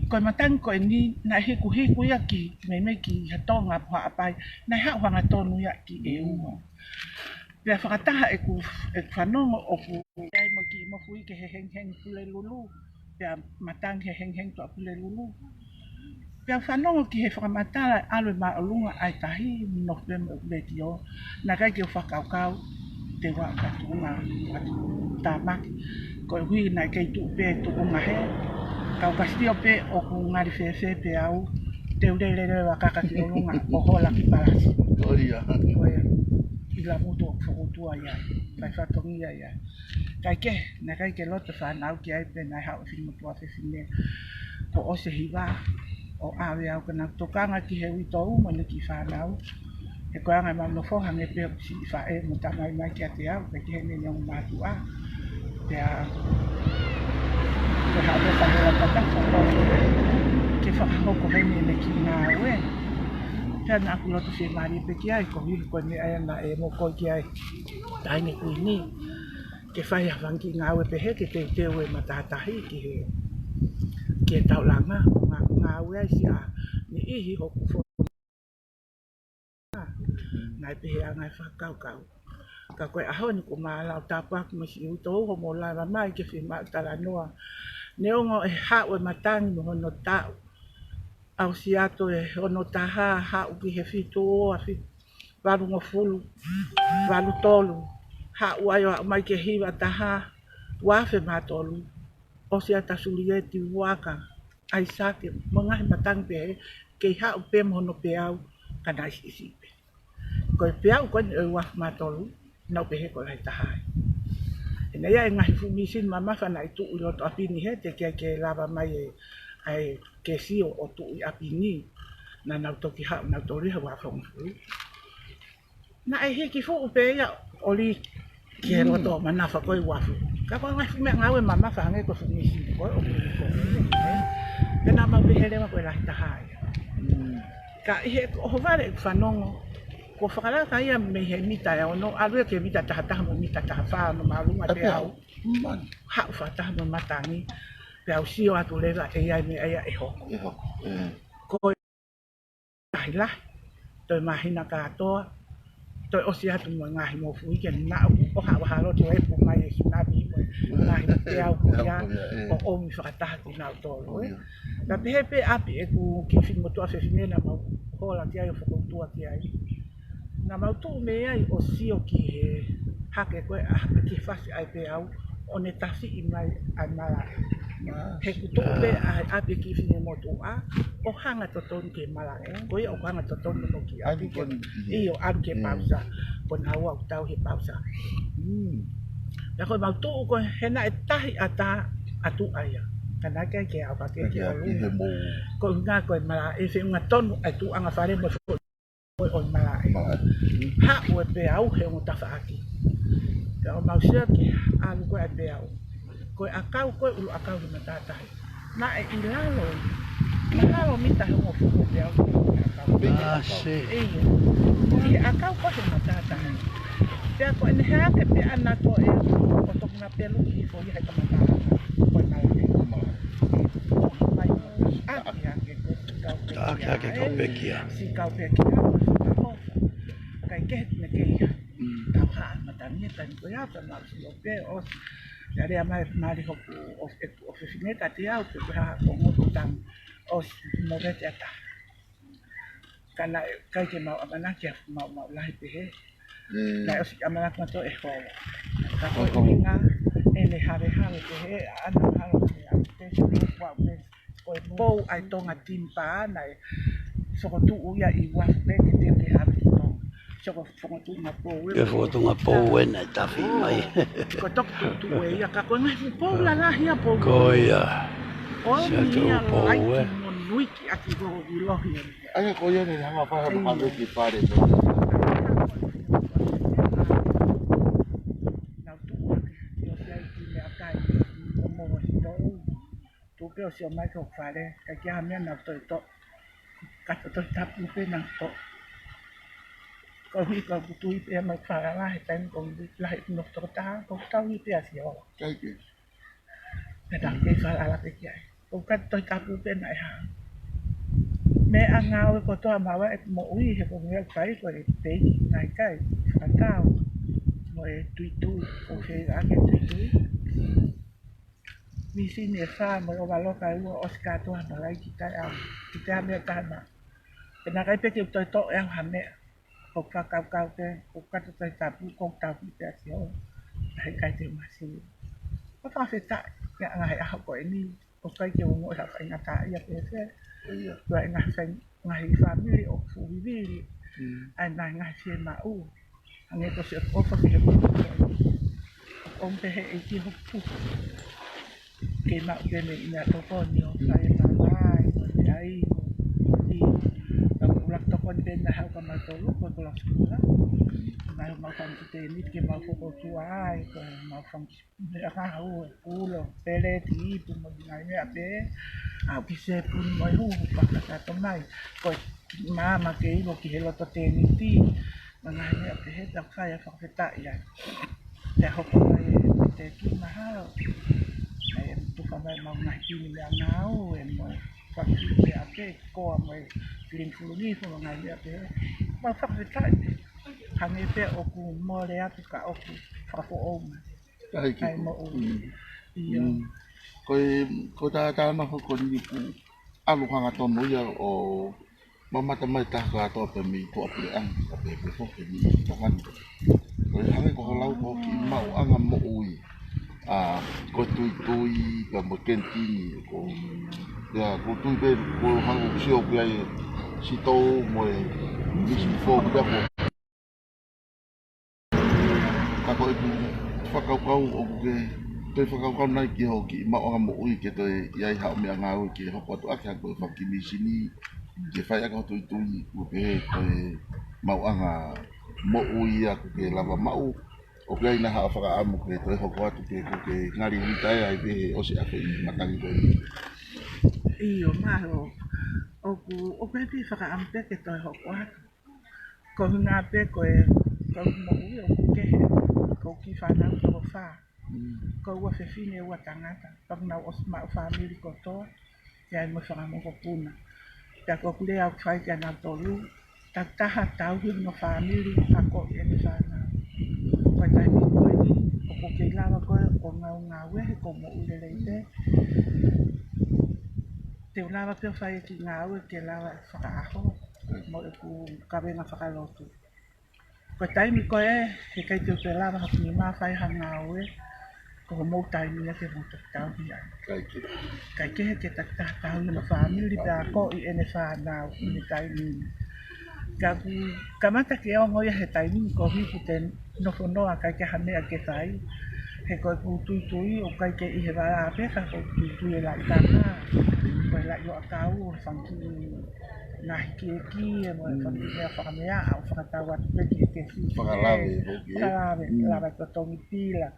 ko e matangi ko eni naʻe hikuhiku ia ki, meimei ki ha Tonga ʻo Haʻapai, naʻe haʻu hangatonu ia ki ʻEua. Pea fakataha ʻeku, ʻeku fanongo ʻoku ʻi ai mo e kiʻi mofuike he hengihengi Pulelulu, pea matangi he hengihengi Tuʻapulelulu. Pea fanongo ki he fakamatala ʻalu e māʻolunga ʻa e tahi, nofo pē mo e letiō, naʻe ʻikai ke u fakakaukau te u aʻu ki ha tuʻunga, ha tuʻunga tāmaki. Koeʻuhi naʻe kei tuʻu pē tuʻunga hē, kau ka sio pē ʻoku ngali fēfē pē au, te u lele leva kaka ki ʻolunga ʻo hola ki Palasi. Ko ia. Ko e ʻi Lamutu ʻoku fokoutua ia, fai fatongia ia. Kae kehe, naʻe ʻikai ke loto fānau ki ai pē naʻe haʻu e finemotuʻa fefine kuo ʻosi e hiva ʻo ʻave au ke nau tokanga ki he uitou mo ʻene kiʻi fānau. He ko e anga ʻemau nofo hangē pē ʻoku siʻi faʻē mo tamai mai kiate au, pea ki heʻene ongo mātuʻa. Pea ko e haʻu pē fakahola tata, ke fakahoko heni ʻene kiʻi ngāue. Pea naʻa ku loto fiemālie pē ki ai, koeʻuhi ko e meʻa ia naʻe mokoi ki ai Taʻahine Kuini, ke fai ha fanga kiʻi ngāue pehē ke teuteu e matātahi ki he, ki he taulanga, ʻo ngā-, ngāue ai siʻa niʻihi hoku fo-, naʻe pehē ʻa e ngaahi fakakaukau. Ka ko e ʻaho ni kuo mālō tāpuaki mo siʻi uitou hoʻomou lava mai ke fiemaʻu talanoa. Neongo ʻe haʻu e matangi mo hono taʻu, ʻosi atu e ono taha, haʻu ki he fitu ua, fi-, valungofulu, valu tolu, haʻu ai ʻo aʻu mai ki he hiva taha, ua afe mā tolu, ʻosi atu ʻa Sulieti, Uaka, ʻAisake, mo e ngaahi matangi pehē, kei haʻu pē mo hono peau, ka naʻe siʻisiʻi pē. Ko e peau ko eni ʻo e ua afe mā tolu, naʻa ku pehē ko e lahi taha ia. ʻE ʻi ai e ngaahi fuʻu mīsini mamafa naʻe tuʻu ʻi loto ʻapi ni he teʻeki ai ke lava mai e, ʻa e ke sio ʻo tuʻu ʻi ʻapi ni. Naʻa nau toki haʻu, nau toli ha ua afe hongofulu. Naʻe hiki fuʻu pē ia ʻo lī ki he loto manafa ko e uafu. Ka ko e ngaahi fuʻu meʻangāue mamafa hangē ko e fuʻu mīsini ko ē ʻoku lī ko ē. Pea naʻa mau pehē leva ko e lahi taha ia. Ka ʻi he ʻohovale ʻeku fanongo, kuo fakalaka ia mei he mita ʻe ono, ʻalu ia ki he mita taha taha mo e mita taha fā, hono māʻolunga ʻa e peau. Haʻu fakataha mo e matangi, pea u sio atu leva ʻe ʻi ai e meʻa ia ʻe hoko. Ko e lahilahi, toe māhina kātoa, toe ʻosi atu mo e ngaahi mofuike, naʻa ʻoku ʻoha ʻa Vahaloto ʻo epu mai e sunami mo e ngaahi peau ko ia, ʻo ʻomi fakataha kinautolu, ē. Ka pehē pē ʻapi ʻeku kiʻi finemotuʻa fefine naʻa mau hola ki ai ʻo fokoutua ki ai. Naʻa mau tuʻu mei ai ʻo sio ki he hake ko ē, ʻa, ki he fasi ʻa e peau, ʻo ne tafiʻi mai ʻa e malaʻe. He kuo tuʻu pē ʻa e ʻapi e kiʻi finemotuʻa ʻo hanga totonu ki he malaʻe. Ko ia ʻoku hanga totonu mo ki ʻapi ke, ʻio, ʻalu ki he pausa. Ko naua ʻoku tau he pausa. Pea ko e mau tuʻu ko ē he naʻe tahi ʻatā atu ai ia. Ka naʻe ʻikai ke au ka ke ki ʻolunga. Ko e ʻuhinga ko e malaʻe feʻunga tonu ʻa e tuʻuʻanga fale mo e fo- ʻo e malaʻe. Haʻu e peau he ongo tafaʻaki. Pea ʻo mau sio ki he ʻalu ko ē ʻa e peau. Ko e ʻakau ko ē ʻuluʻakau he matātahi. Naʻe ʻi lalo, mahalo mita hongofulu e peau ko e ʻakau. ʻIo. Ki he ʻakau ko ē he matātahi. Pea ko ʻene hake pē ʻana ko ē ʻo toki ngapelu ki he foʻi he kamataʻanga. Ko e malaʻe. ʻAki hake ko e sikau pekia. Sikau pekia, ko e sikau. Kai kehe ne kehe. Tau haʻa matangi e taimi ko ia, pea mau sio pē ʻo, ia lea mai mali hoku ʻo, ʻo fefine ka te au, pea ko e hā ko ngoto tang, ʻo mo vete ata. Ka naʻe ʻikai ke mau ʻamanaki ʻa e maumau lahi pehē. Naʻe ʻosi ʻamanaki mato e holo. Ka ko e ʻuhinga, ʻene havehave pehē, ʻa ana halo pehē, ʻa te se kuau pehē. Ko e pou ʻa e Tonga timber naʻe fokotuʻu ia ʻi Wharf Bay ke te ke ʻave ki Tonga. Soko fokotuʻunga pou ē. Ke fokotuʻunga pou ē naʻe tafi mai. Ko e toki tuʻutuʻu ē ia ka ko e ngaahi pou lalahi ia pou. Ko ia. ʻO ia pou ē. Monuiki ʻaki ko ʻi lohi ē. ʻAi ko ia ne hanga fai hano hano ki fale. Nau tuʻu ʻaki ʻo si ai ki meʻakai. Ko mo si tou. Tuku ke ʻosi ʻomai ki hoku fale, ka ʻikai ha meʻa naʻa ku toe toʻo. Ka ko e Tohi Tapu pē naʻa ku toʻo. Ko e ʻuhi ko ʻeku tui pē mo e falala he taimi ko ʻeku lahi no tokotaha, ko ʻeku tauhi pē ʻa Sihova. Pea naʻa ku kei falala pē ki ai. Ko ʻeku Tohi Tapu pē naʻe hā. Meʻangāue kotoa maʻa ʻeku moʻui he ko e meʻa ʻoku fai ko e peiki ngaahi kai, fakatau, mo e tuitui, ko e fē ake tuitui. Mīsini ʻe fā mo e ʻovaloka ʻe ua ʻosi kātoa mo lai ki tai au. Ki te ame tana. Pea naʻe ʻikai pē ke u toe toʻo ʻe au ha meʻa. Ko e fakakaukau ke, ko e kata Tohi Tapu, ko e tauhi pē ʻa Sihova. Naʻe ʻikai te u masiva. Ko e fakafetaʻi, ʻi he ngaahi ʻaho ko eni, ʻoku ʻikai ke u ongoʻi ha faingataʻaʻia pehē. Ko e ngaahi fai-, ngaahi fāmili ʻoku fuʻu vivili. ʻA e ngaahi, ngaahi fiemaʻu. Hangē ko siʻoku ʻofa ki he pupu. ʻOku pehē ʻe ki hoku pupu. Ke maʻu pē meʻa tokoni ʻo fai e māmā, ʻo meʻa ʻi, ʻo ʻi, ʻo ʻulaki tokoni pē naʻa hau ka mau tolu, ko e kula sikula. Naʻa mau fanga kiʻi tēniti ke mau fokoutua ai, ko e mau fanga kiʻi meʻa ka hau, e kulo, peleti, ipu, mo e ngaahi meʻa pē. ʻAu ki sepuni mo e huhu, fakatato mai. Ko e kiʻi māmā ke ʻilo ki he loto tēniti. Mo e ngaahi meʻa pehē, tau fai ʻa e fakafetaʻi ai. Pea hoko mai e tēniti mahalo. ʻAi e tufa mai mau ngaahi pini meʻangāue, mo e faki meʻa pē, koa mo e kilingi fulungi, mo e ngaahi meʻa pehē. Mau fakafetaʻi pē. Hangē pē ʻoku mole atu ka ʻoku fakafoʻou mai. ʻAi ki ai moʻui. ʻIo. Ko e, ko e tātāna hoko ni ku ʻalu hangatonu ia ʻo mamata mai taha kātoa pē mei tuʻapuleʻanga, ka pehē pē foki mei Tonga ni. Ko e hangē ko ho lau ko e kiʻi maʻuʻanga moʻui. ʻA, ko e tuitui, pea mo e kenitini, ko ia, ko e tui pē, ko e hangē ko e sio ki ai, sitou mo e misi fō ki ai ko. Ka ko ʻeku fakakaukau ʻoku ke, toe fakakaukau nai ki hoʻo kiʻi maʻuʻanga moʻui ke toe ʻi ai haʻo meʻangāue ke hoko atu ʻaki ha ko e fanga kiʻi mīsini, ke fai ʻaki ho tuitui, ʻo pehē ko e maʻuʻanga moʻui ia ʻoku ke lava maʻu, ʻoku ʻi ai nai haʻo fakaʻamu ke toe hoko atu ke, ʻoku ke ngali ui tae ai pē he ʻosi ʻa e kiʻi matangi ko eni. ʻIo, mālō. ʻOku, ʻoku ʻi ai pē fakaʻamu pē ke toe hoko atu. Ko e ʻuhinga pē ko e, ko e moʻui ʻoku kehe, ko e kiʻi fānau toko fā. Ko e ua fefine ua tangata, pea kuo nau ʻosi maʻu fāmili kotoa, ʻi ai mo e fanga mokopuna. Pea ko ʻeku lea ʻoku fai kia nautolu, takitaha tauhi hono fāmili akoʻi ʻene fānau. Ko e taimi ko eni, ʻoku kei lava koe ʻo ngāue he ko e moʻui lelei pē. Te u lava pē ʻo fai e kiʻi ngāue ke lava ʻo fakaʻaho mo ʻeku kavenga fakalotu. Ko e taimi ko ē, heʻikai te u toe lava hoku nima ʻo fai ha ngāue, ko hoʻomou taimi ia ke mou toki tauhi ai. Kae kehe ke takitaha tauhi hono fāmili pea akoʻi ʻene fānau ʻi he taimi ni. Ka ʻoku kamata ke ongo ia he taimi ni koeʻuhi kuo te nofo noa, ʻikai ke ha meʻa ke fai. He ko ʻeku tuitui, ʻoku ʻikai ke ʻi he vala pē ka ko ʻeku tuitui e laʻitaka, ko e laʻi ʻo ʻakau, fanga kiʻi ngaahi kiekie, mo e fanga kiʻi meʻa fakameaʻa, ʻo fakatau atu pē ki he kesi. Fakalave, fakalave, lava e totongi pila,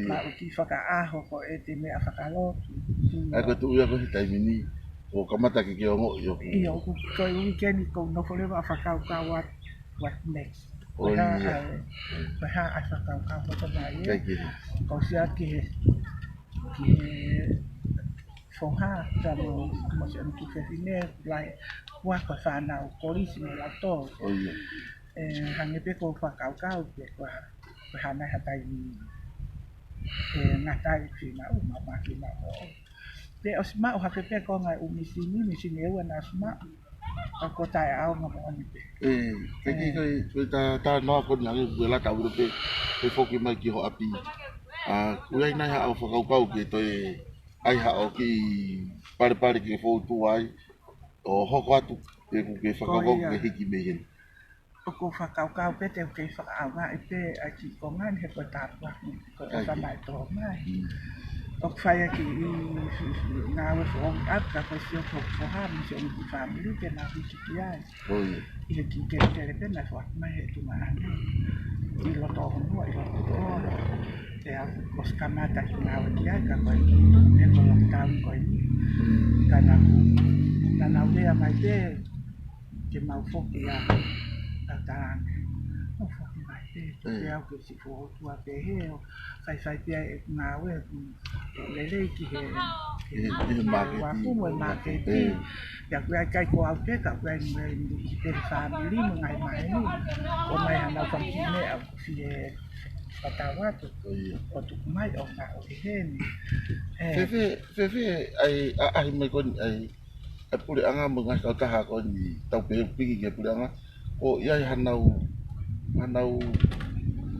maʻu kiʻi fakaʻaho ko e te meʻa fakalotu. ʻA ia ko e tuʻu ia ko ē he taimi ni, ʻoku kamata ke ke ongoʻi ʻoku. ʻIo, ʻoku ko e uike ni ʻoku ou nofo leva ʻo fakakaukau atu, what next? Ko e hā ʻa e, ko e hā ʻa e fakakaukau hoko mai ē? Ko e sia ki he, ki he foha, ka mo, mo siʻono kiʻi fefine, lahi, ua ko e fānau kolisi mo lautolu. ʻE, hangē pē ko e fakakaukau pē ko e hā, ko e hā nai ha taimi ʻe ngata ai ki he maʻu, maʻu, maʻu ki he maʻu. Pea ʻosi maʻu hake pē ko e ngaahi ʻū mīsini, mīsini ʻe ua naʻe ʻosi maʻu. Ka ko e taʻeʻaonga moʻoni pē. ʻE, ke ke ke, ko e ta, ta noa ko eni ange ʻoku ʻe lata ʻo ʻilo pē, ʻe foki mai ki ho ʻapi. ʻA, ʻoku ʻi ai nai haʻo fakakaukau ke toe ʻai haʻo kiʻi palepale ke fou tuʻu ai, ʻo hoko atu, pe ʻoku ke fakakaukau ke hiki mei heni? ʻOku ou fakakaukau pē te u kei fakaʻaongaʻi pē ʻa e kiʻi konga ni he ko e tāpuaki, ko e ʻofa mai tō mai. ʻOku fai ʻa e kiʻi, kiʻi, kiʻi ngāue foʻou atu ka ko e sio ko e foha, mo siʻono kiʻi fāmili ke nau hiki ki ai. ʻI he kiʻi kelekele pē naʻe foaki mai he tuongaʻane. ʻI loto o honua, ʻi loto o. Pea ʻosi kamata kiʻi ngāue ki ai, ka ko e kiʻi meʻa ko e lockdown ko eni. Ka naʻa, naʻa nau lea mai pē, ke mau foki ʻa Tatalange. Mau foki mai pē, pea au ke si fo tua pē he ʻo faifai pē ʻa e ngāue, ʻo lelei ki he, ki he māketi, ʻoku ʻi ai e māketi. Pea ʻoku ʻikai ko au pē, ka ʻoku ʻi ai mo e, mo e fāmili mo e ngaahi maheni. ʻOmai hanau fanga kiʻi meʻa ʻoku fie fakatau atu. ʻO tuku mai ʻo ngāue heni. Fēfē, fēfē ʻa e ʻaʻahi mai ko eni ʻa e ʻa e puleʻanga mo e ngaahi kautaha ko eni tau pehē piki ki he puleʻanga. ʻOku ʻi ai hanau, hanau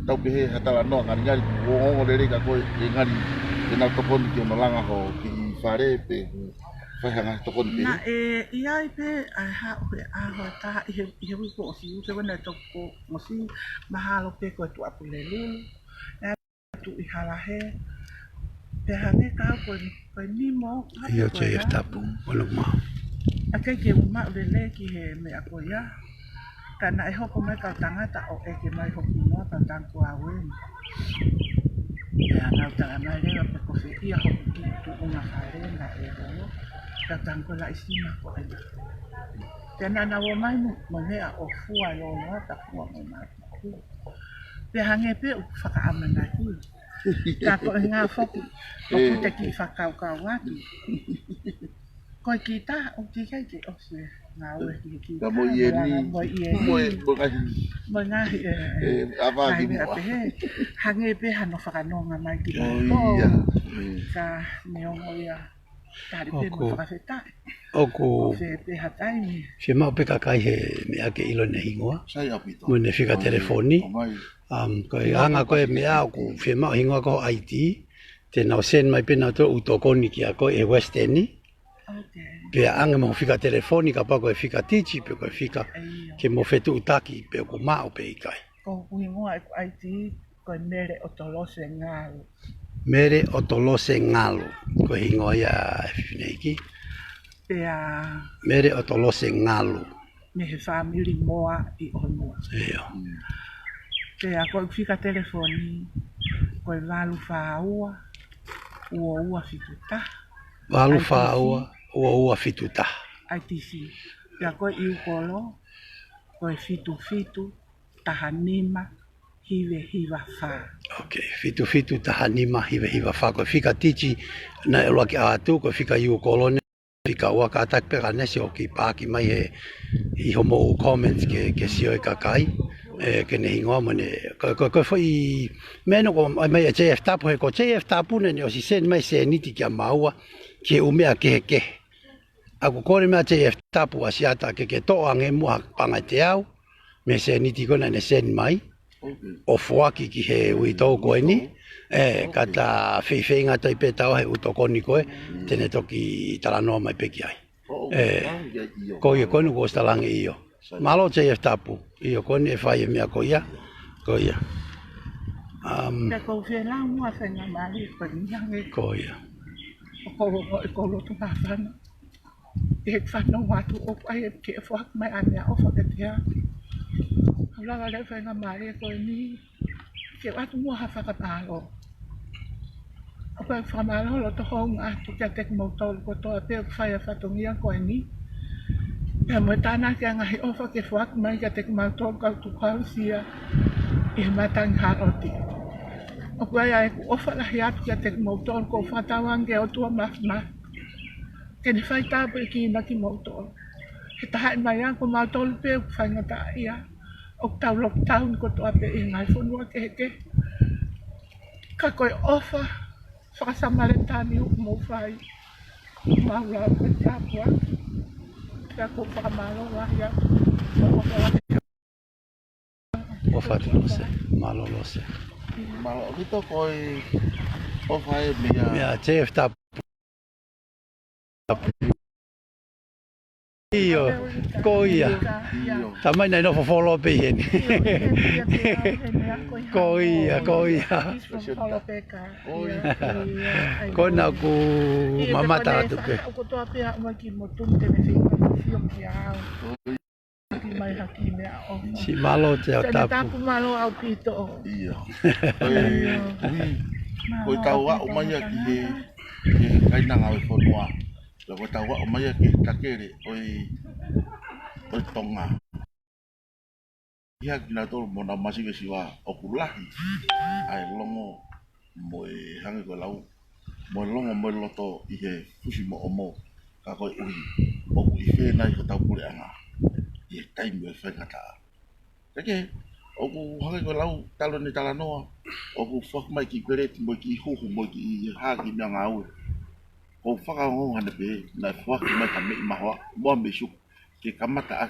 tau pehē ha talanoa ngalingali kuo ongoongo lelei ka ko e ngali ke nau tokoni ke nau langa ho kiʻi fale pe ʻoku fai ha ngaahi tokoni pehē? Naʻe ʻi ai pē ʻa e haʻu he ʻaho ʻe taha ʻi he, ʻi he uike kuo ʻosi, uike ua naʻe toki kuo ʻosi, mahalo pē ko e Tuʻapulelulu. Tuʻi Halahe. Pea hangē ka ko e, ko e nimo, ʻIo, ko e J F Tapu, ʻo loma. ʻIkai ke u maʻu lelei ki he meʻa ko ia. Ka naʻe hoko mai kau tangata ʻo ʻeke mai hoku ʻuhinga kau tangata ko au eni. Pea nau tala mai leva pe ko fē ia hoku kiʻi tuʻunga fale naʻe holo. Kau tangata ko e laʻi sima ko ena. Pea naʻa nau ō mai mo, mo e meʻa ʻo fua loloa, ta fua mo e mā. Pea hangē pē ʻoku fakaʻamanaki. Ka ko e ngaahi foki, ʻoku te kiʻi fakakaukau atu. Ko e kita, ʻoku ʻikai ke ʻosi e ngāue ki he kita. Ka mo e ʻieni. Mo e ʻieni. Mo e, mo e ngaahi. Mo e ngaahi, ʻe, ʻe, ʻa vā ngaahi ki meʻa muʻa. Pehē. Hangē pē hano fakanonga mai ki muʻa. Ka neongo ia. Tali pē mo fakafetaʻi. ʻOku. Ko fē pē ha taimi. Fiemaʻu pē kakai he meʻa ke ʻilo ʻene hingoa. Sai ʻaupito. Mo ʻene fika telefoni. ʻOmai. Um, ko e anga ko e meʻa ʻoku fiemaʻu hingoa ko e I D. Te nau send mai pē nautolu ʻū tokoni kia koe he Western. Pea ʻange mo e fika telefoni kapau ko e fika titi pe ko e fika ke mo fetuʻutaki pe ʻoku maʻu pe ʻikai. Ko hoku hingoa ʻeku I D ko e Mele ʻOtolose Ngalu. Mele ʻOtolose Ngalu. Ko e hingoa ia ʻa e fefine ʻeiki. Pea Mele ʻOtolose Ngalu. Mei he fāmili Moa ʻi ʻOnua. ʻIo. Pea ko e fika telefoni, ko e valu fā ua, ua ua fitu taha. Valu fā ua, ua ua fitu taha. I T C. Pea ko e ʻiu kolo, ko e fitu fitu, taha nima, hiva hiva fā. Ok, fitu fitu, taha nima, hiva hiva fā. Ko e fika titi naʻe ʻuluaki ʻalu atu, ko e fika ʻiu kolo eni. fika ua, kātaki pē ka ne sio ki paaki mai he ʻi hoʻomou comments ke, ke sio e kakai, ē, ke ne hingoa mo ne, ko, ko, ko e foʻi meʻa naʻe ʻomai mai ʻe J F Tapu, he ko J F Tapu naʻá ne ʻosi send mai sēniti kia maua, ki he ʻū meʻa kehekehe. ʻOku ou kole mai ʻa J F Tapu ʻa Siata ke ke toʻo ange muʻa ha paʻanga ʻe teau mei he sēniti ko ē naʻá ne send mai, ʻo foaki ki he uitou ko eni, ē, ka ta feifeinga atu ai pē taua he ʻū tokoni ko ē, te ne toki talanoa mai pē ki ai. Ē, ko ia ko eni kuo ʻosi talaange ʻio. Mālō J F Tapu, ʻio ko eni ʻe fai e meʻa ko ia, ko ia. Um, Pea kou fie lau muʻa faingamālie ko eni ange. Ko ia. ʻOku ou, ʻoku ou loto māfana. ʻI heʻeku fanongo atu ʻoku ʻai ke foaki mai ʻa e meʻaʻofa kiate au. ʻOku ou lava leva faingamālie ko eni ke ʻoatu muʻa ha fakamālō. ʻOku ou fakamālō loto houngaʻia atu kiate kimoutolu kotoa pē ʻoku fai ʻa e fatongia ko eni. Pea mo e tānaki ʻa e ngaahi ʻofa ke foaki mai kiate kimautolu kau tukuhausia ʻi he matangi Hāloti. ʻOku ʻi ai ʻeku ʻofa lahi atu kiate kimoutolu, ʻoku ou fakatauange ki he ʻOtua Māfimafi ke ne fai tāpuekina kimoutolu. He tahaʻi mai ā ko mautolu pē ʻoku faingataʻaʻia, ʻoku tau lockdown kotoa pē ʻi he ngaahi fonua kehekehe. Ka ko e ʻofa faka-Samēlia ni ʻoku mou fai, mau lau pē tāpuaki. Pea ʻoku ou fakamālō lahi atu. ʻOfa atu Lose, mālō Lose. Mālō ʻaupito ko e ʻofa ē meia, meia J F Tapu. ʻIo, ko ia. ʻIo. Tamai naʻe nofo folo pē ʻi heni. Ko ia, ko ia. Ko ia. Ko ena ʻoku mamata atu pē. Siʻi mālō J F Tapu. Mālō ʻaupito. ʻIo. Ko e, ko e tau aʻu mai ia ki he, ki he kainanga ʻo e fonua. Pea ko e tau aʻu mai ia ki he takele ʻo e, ʻo e Tonga. ʻI he kinautolu mo ʻenau masiva siva ʻoku lahi ʻa e longo mo e hangē ko e lau, mo e longo mo e loto ʻi he fusi moʻomo, ka koeʻuhi ʻoku ʻi fē nai hotau puleʻanga ʻi he taimi ʻo e faingataʻa. Kae kehe, ʻoku hangē ko e lau talu ʻene talanoa, ʻoku foaki mai ki Peleti mo e kiʻi huhu mo e kiʻi hā kiʻi meʻangāue. ʻOku ou fakaongoongo ʻanepē naʻe foaki mai ha meʻi mahoaʻa mo ha meʻi suka ke kamata ʻa,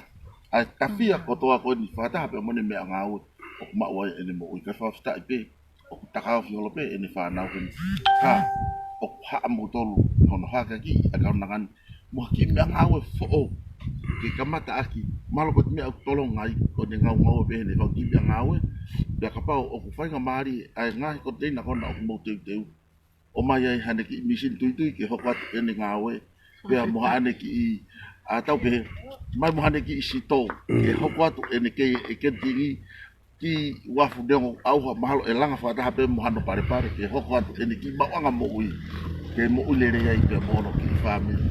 ʻa e tafia kotoa ko eni fakataha pē mo ʻene meʻangāue ʻoku maʻu ai ʻene moʻui. Kae fakafetaʻi pē ʻoku takaofi holo pē ʻene fānau ko eni. Ka ʻoku haʻa moutolu hono hākeakiʻi ʻa e kaunanga ni mo ha kiʻi meʻangāue foʻou ke kamata ʻaki. Mahalo ko e meʻa ʻoku tolonga ai ko ʻene ngaungaue pē heʻene fai kiʻi meʻangāue. Pea kapau ʻoku faingamālie ʻa e ngaahi konteina ko ena ʻoku mou teuteu, ʻomai ai haʻane kiʻi mīsini tuitui ke hoko atu ʻene ngāue. Pea mo haʻane kiʻi, ʻa, tau pehē, mai mo haʻane kiʻi sitō ke hoko atu ʻene kei ʻekenitini ki uafu neongo ʻauha mahalo ʻe langa fakataha pē mo hano palepale ke hoko atu ʻene kiʻi maʻuʻanga moʻui, ke moʻui lelei ai pea mo hono kiʻi fāmili.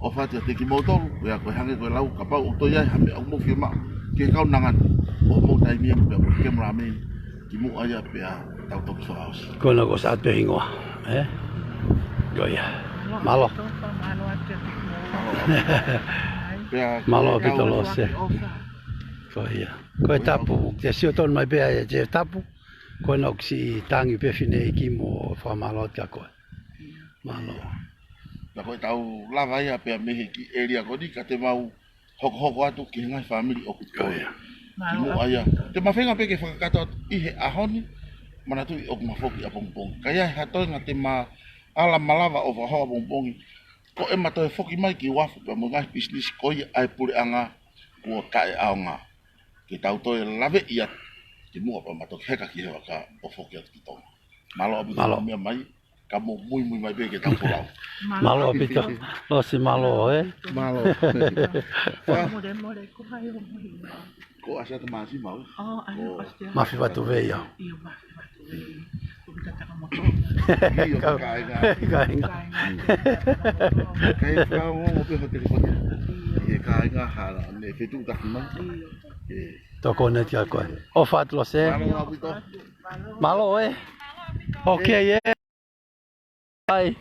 ʻOfa atu kiate kimoutolu, pea ko e hangē ko e lau kapau ʻoku toe ʻi ai ha meʻa ʻoku mou fiemaʻu ki he kaunanga ni, ʻoku mou taimi eni pea mo e kemera meni kimuʻa ia pea tau toki fakaʻosi. Ko ena kuo ʻosi ʻatu e hingoa, ē? Ko ia. Mālō. Mālō ʻaupito Lose. Ko ia. Ko e tapu, ke sio tonu mai pē ʻa e J F Tapu, ko ena ʻoku siʻi tangi pē fineʻeiki mo fakamālō atu kia koe. Mālō. Pea ko e tau lava ia pea mei he kiʻi ʻēlia ko eni ka te mau hokohoko atu ki he ngaahi fāmili ʻoku toe. Kimuʻa ia. Te ma feinga pē ke fakakakato atu ʻi he ʻaho ni, manatuʻi ʻoku ma foki ʻapongipongi. Ka ʻi ai ha toenga te ma ala malava ʻo fakahoko ʻapongipongi, ko ʻema toe foki mai ki uafu pea mo e ngaahi pisinisi ko ia ʻa e puleʻanga kuo taʻeʻaonga. Ke tau toe laveʻi atu kimuʻa pea ma toki heka ki he vaka ʻo foki atu ki Tonga. Mālō ʻaupito. Mālō. Meʻa mai. Ka mou muimui mai pē ke tau folau. Mālō ʻaupito. Lose mālō, ē? Mālō. Mole, mole, ko hai o mui. Ko Asiata Māsima, ē? Mafi Vatuvei au. ʻIo, Mafi Vatuvei. Ko kita taka moto. ʻIo, kāinga. Kāinga. Kāinga. Kāinga, ʻo pē ho telefoni. ʻIo, kāinga hala, ne fetuʻutaki mai. ʻIo. Tokoni atu kia koe. ʻOfa atu Lose. Mālō ʻaupito. Mālō, ē. Okay, ē. Bye.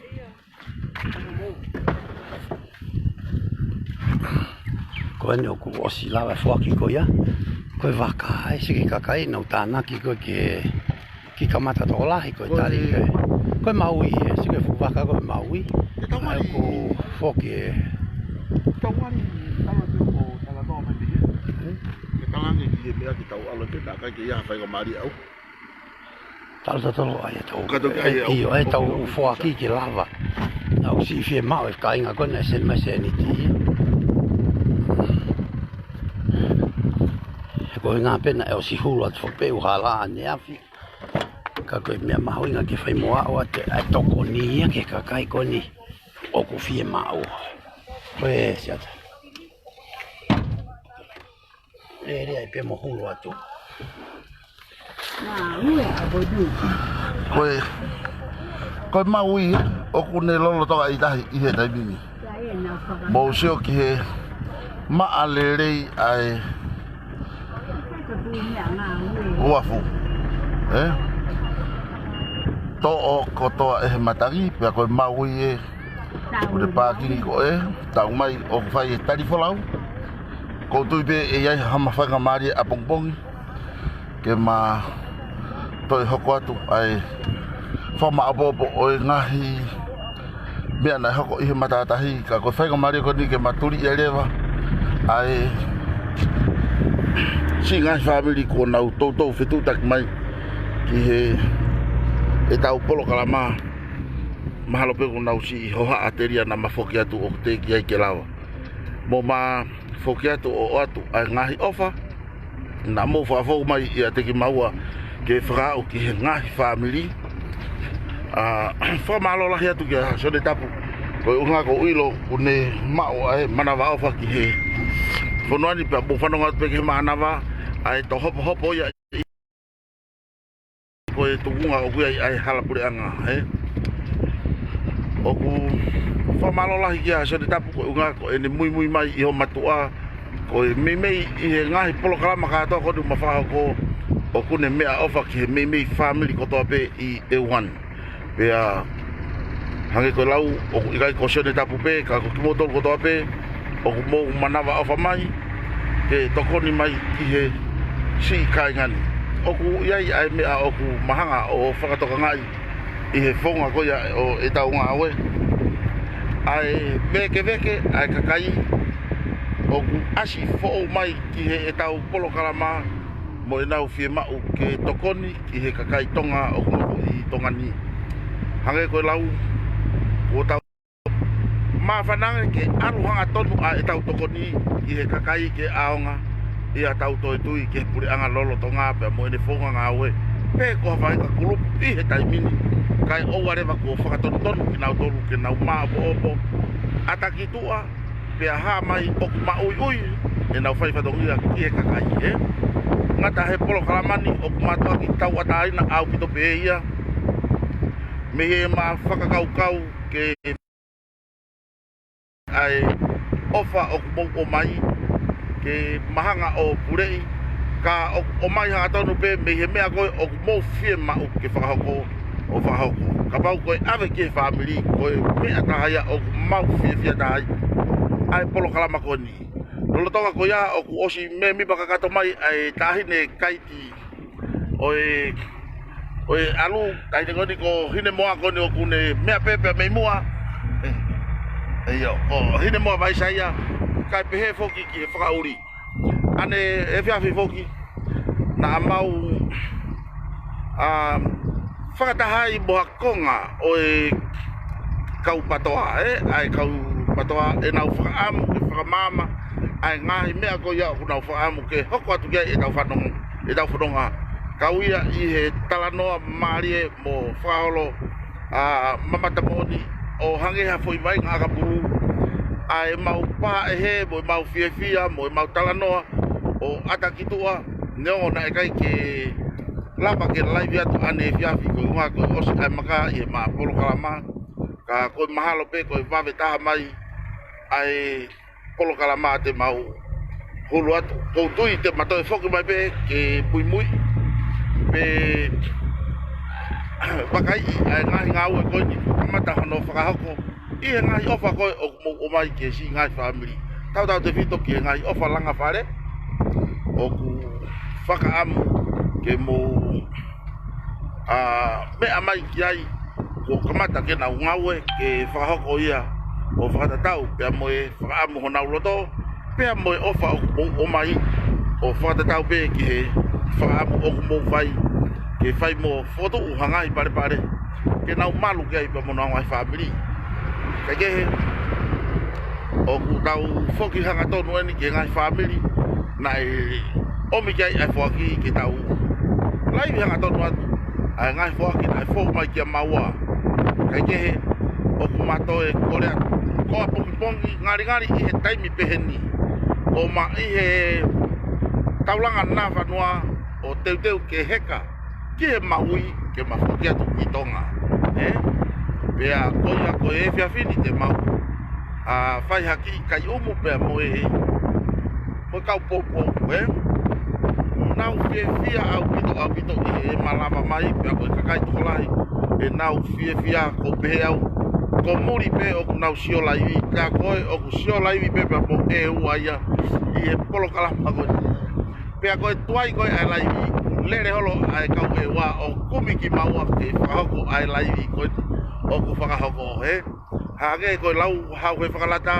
Ko eni ʻoku ʻosi lava e foaki ko ia. Ko e vaka, ʻa e sike kakai, nau tānaki ko ē ki he, ki he kamata tokolahi, ko e tali ko ē. Ko e maui ē, sike fuʻu vaka ko e maui. Ke tau mali. ʻOku foaki ē. Tau mali, tau atu ko tala tō mai pē. Ke tala ange ki he meʻa ke tau ʻalu ke tā kai ke ia fai ko mali au. Tau tatolo ai e tau. Kato ki ai e au. ʻIo, e tau foaki ke lava. Nau siʻi fiemaʻu e kāinga ko ena e seni mai seni ti. He ko e ngā pena e ʻosi hulu atu foki pē ʻuhala ʻaneafi. Ka ko e meʻa mahuʻinga ke fai mo aʻu atu ʻa e tokoni ia ki he kakai ko eni ʻoku fiemaʻu. Ko e siata. Lele ai pē mo hulu atu. Ko e, ko e maui ʻoku ne lolotonga ʻi tahi ʻi he taimi ni. Mou sio ki he maʻa lelei ʻa e uafu. Ē? Toʻo kotoa ʻe he matangi, pea ko e maui ē. Ko e pākini ko ē, tau mai ʻoku fai e tali folau. Ko u tui pē ʻe ʻi ai ha mafaingamālie ʻapongipongi ke ma toe hoko atu ʻa e fakamaʻopoʻopo ʻo e ngaahi meʻa naʻe hoko ʻi he matātahi, ka ko e faingamālie ko eni ke ma tuli ʻi ai leva ʻa e siʻi ngaahi fāmili kuo nau toutou fetuʻutaki mai ki he ʻetau polokalama. Mahalo pē kuo nau siʻi hohaʻa telia naʻa ma foki atu ʻoku teʻeki ai ke lava. Mo ma foki atu ʻo ʻoatu ʻa e ngaahi ʻofa naʻa mou fakafou mai ʻiate kimaua ke fakaaʻu ki he ngaahi fāmili. ʻA, fakamālō lahi atu kia Sione Tapu. Ko e ʻuhinga ko u ʻilo ʻoku ne maʻu ʻa e manavaʻofa ki he fonua ni pea mou fanongo atu pē ki he mānava ʻa e tō hopohopo ia. Ko e tuʻunga ʻoku ʻi ai ʻa e hala puleʻanga, ē? ʻOku fakamālō lahi kia Sione Tapu ko e ʻuhinga ko ʻene muimui mai ʻi hoʻo mātuʻa. Ko e meimei ʻi he ngaahi polokalama kātoa ko eni ʻoku ma fakahoko ʻoku ne meʻaʻofa ki he meimei fāmili kotoa pē ʻi ʻEua ni. Pea hangē ko e lau, ʻoku ʻikai ko Sione Tapu pē, ka ko kimoutolu kotoa pē ʻoku mou manavaʻofa mai ke tokoni mai ki he siʻi kāinga ni. ʻOku ʻi ai ʻa e meʻa ʻoku ma hanga ʻo fakatokangaʻi ʻi he founga ko ia ʻo ʻetau ngāue, ʻa e vēkeveke ʻa e kakai ʻoku ʻasi foʻou mai ki he ʻetau polokalama mo ʻenau fiemaʻu ke tokoni ki he kakai Tonga ʻoku nofo ʻi Tonga ni. Hangē ko e lau, kuo tau māfana ange ke ʻalu hangatonu ʻa ʻetau tokoni ki he kakai ke ʻaonga ʻi heʻetau toe tui ki he puleʻanga lolotonga pea mo ʻene founga ngāue, pe ko ha faʻahinga kulupu ʻi he taimi ni, kae ʻoua leva kuo fakatonutonu kinautolu ke nau maʻopoʻopo ʻata ki tuʻa, pea hā mai ʻoku maʻuiʻui ʻenau fai fatongia ki he kakai, ē? Ngata he polokalama ni ʻoku mātuʻaki tauʻatāina ʻaupito pē ia mei heʻema fakakaukau ke ʻa e ʻofa ʻoku mou ʻomai ke ma hanga ʻo puleʻi, ka ʻoku ʻomai hangatonu pē mei he meʻa ko ē ʻoku mou fiemaʻu ke fakahoko ʻo fakahoko. Kapau ko e ʻave ki he fāmili, ko e meʻa taha ia ʻoku mau fiefia taha ai ʻa e polokalama ko eni. Lolotonga ko ia ʻoku ʻosi mēmipa kakato mai ʻa e taʻahine kaiti ʻo e, ʻo e ʻalu, taʻahine ko eni ko Hinemoa ko eni ʻoku ne meʻa pē pea mei muʻa. ʻIo, ko Hinemoa Vaisaia, kae pehē foki ki he fakaʻuli. ʻAneefiafi foki, naʻa mau, ʻa, fakataha ai mo ha konga ʻo e kau PATOA, ē, ʻa e kau PATOA ʻenau fakaʻamu ke fakamaama ʻa e ngaahi meʻa ko ia ʻoku nau fakaʻamu ke hoko atu ki ai ʻetau fanongo, ʻetau fononga. Kau ia ʻi he talanoa mālie mo fakaholo, ʻa, mamata moʻoni ʻo hangē ha foʻi vaʻinga ʻakapulu, ʻa ʻemau pāʻehe mo ʻemau fiefia mo ʻemau talanoa ʻo ʻata ki tuʻa, neongo naʻe ʻikai ke lava ke laivi atu ʻaneefiafi ko e ʻuhinga ko e ʻosi ʻa e maka ʻi heʻema polokalama, ka ko e mahalo pē ko e vave taha mai ʻa e polokalama te mau hulu atu. Ko u tui te ma toe foki mai pē ke muimui pē vakaiʻi ʻa e ngaahi ngāue ko eni kamata hono fakahoko ʻi he ngaahi ʻofa ko ē ʻoku mou ʻomai ki he siʻi ngaahi fāmili. tautautefito ki he ngaahi ʻofa langa fale ʻoku fakaʻamu ke mou, ā, meʻa mai ki ai, kuo kamata ke nau ngāue ke fakahoko ia ʻo fakatatau pea mo e fakaʻamu honau loto, pea mo e ʻofa ʻoku mou ʻomai ʻo fakatatau pē ki he fakaʻamu ʻoku mou fai ke fai mo fokotuʻu ha ngaahi palepale ke nau malu ki ai pea mo honau ngaahi fāmili. Kaikehe, ʻoku tau foki hangatonu eni ki he ngaahi fāmili naʻe ʻomi ki ai ʻa e foaki ke tau laivi hangatonu atu ʻa e ngaahi foaki naʻe fou mai kia maua. Kaikehe, ʻoku ma toe kole atu, ko ʻapongipongi ngalingali ʻi he taimi pehē ni, ʻo ma ʻi he taulanga nafanua ʻo teuteu ke heka ki he maui ke ma foki atu ki Tonga. Ē? Pea ko ia ko e efiafi ni te mau, ā, fai ha kiʻi kai ʻumu pea mo e, mo e kau poupou, ē? Nau fiefia ʻaupito, ʻaupito ʻi he malava mai, pea ko e kakai tokolahi ʻenau fiefia, ʻoku ou pehē au, ko muli pē ʻoku nau sio laivi, ka ko e ʻoku sio laivi pē pea mo e ua ia ʻi he polokalama ko eni. Pea ko e tuai ko ē ʻa e laivi, lele holo ʻa e kau ʻEua ʻo kumi kimaua ke fakahoko ʻa e laivi ko ē ʻoku fakahoko, ē. Hangē ko e lau hau he fakalata,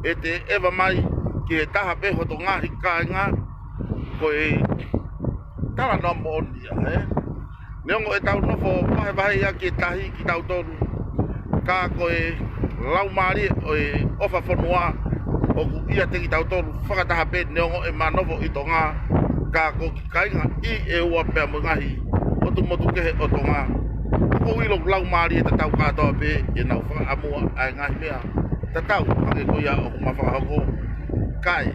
ʻe te ʻeva mai ki he taha pē hoto ngaahi kāinga, ko e talanoa moʻoni ia, ē. Neongo ʻetau nofo vahevahe ia ki he tahi kitautolu, ka ko e laumālie ʻo e ʻofa fonua ʻoku ʻiate kitautolu fakataha pē, neongo ʻema nofo ʻi Tonga, ka ko e kāinga ʻi ʻEua pea mo e ngaahi ʻotu motu kehe ʻo Tonga. ʻOku ou ʻilo ʻoku laumālie tatau kātoa pē ʻenau fakaʻamua ʻa e ngaahi meʻa tatau hangē ko ia ʻoku ma fakahoko. Kae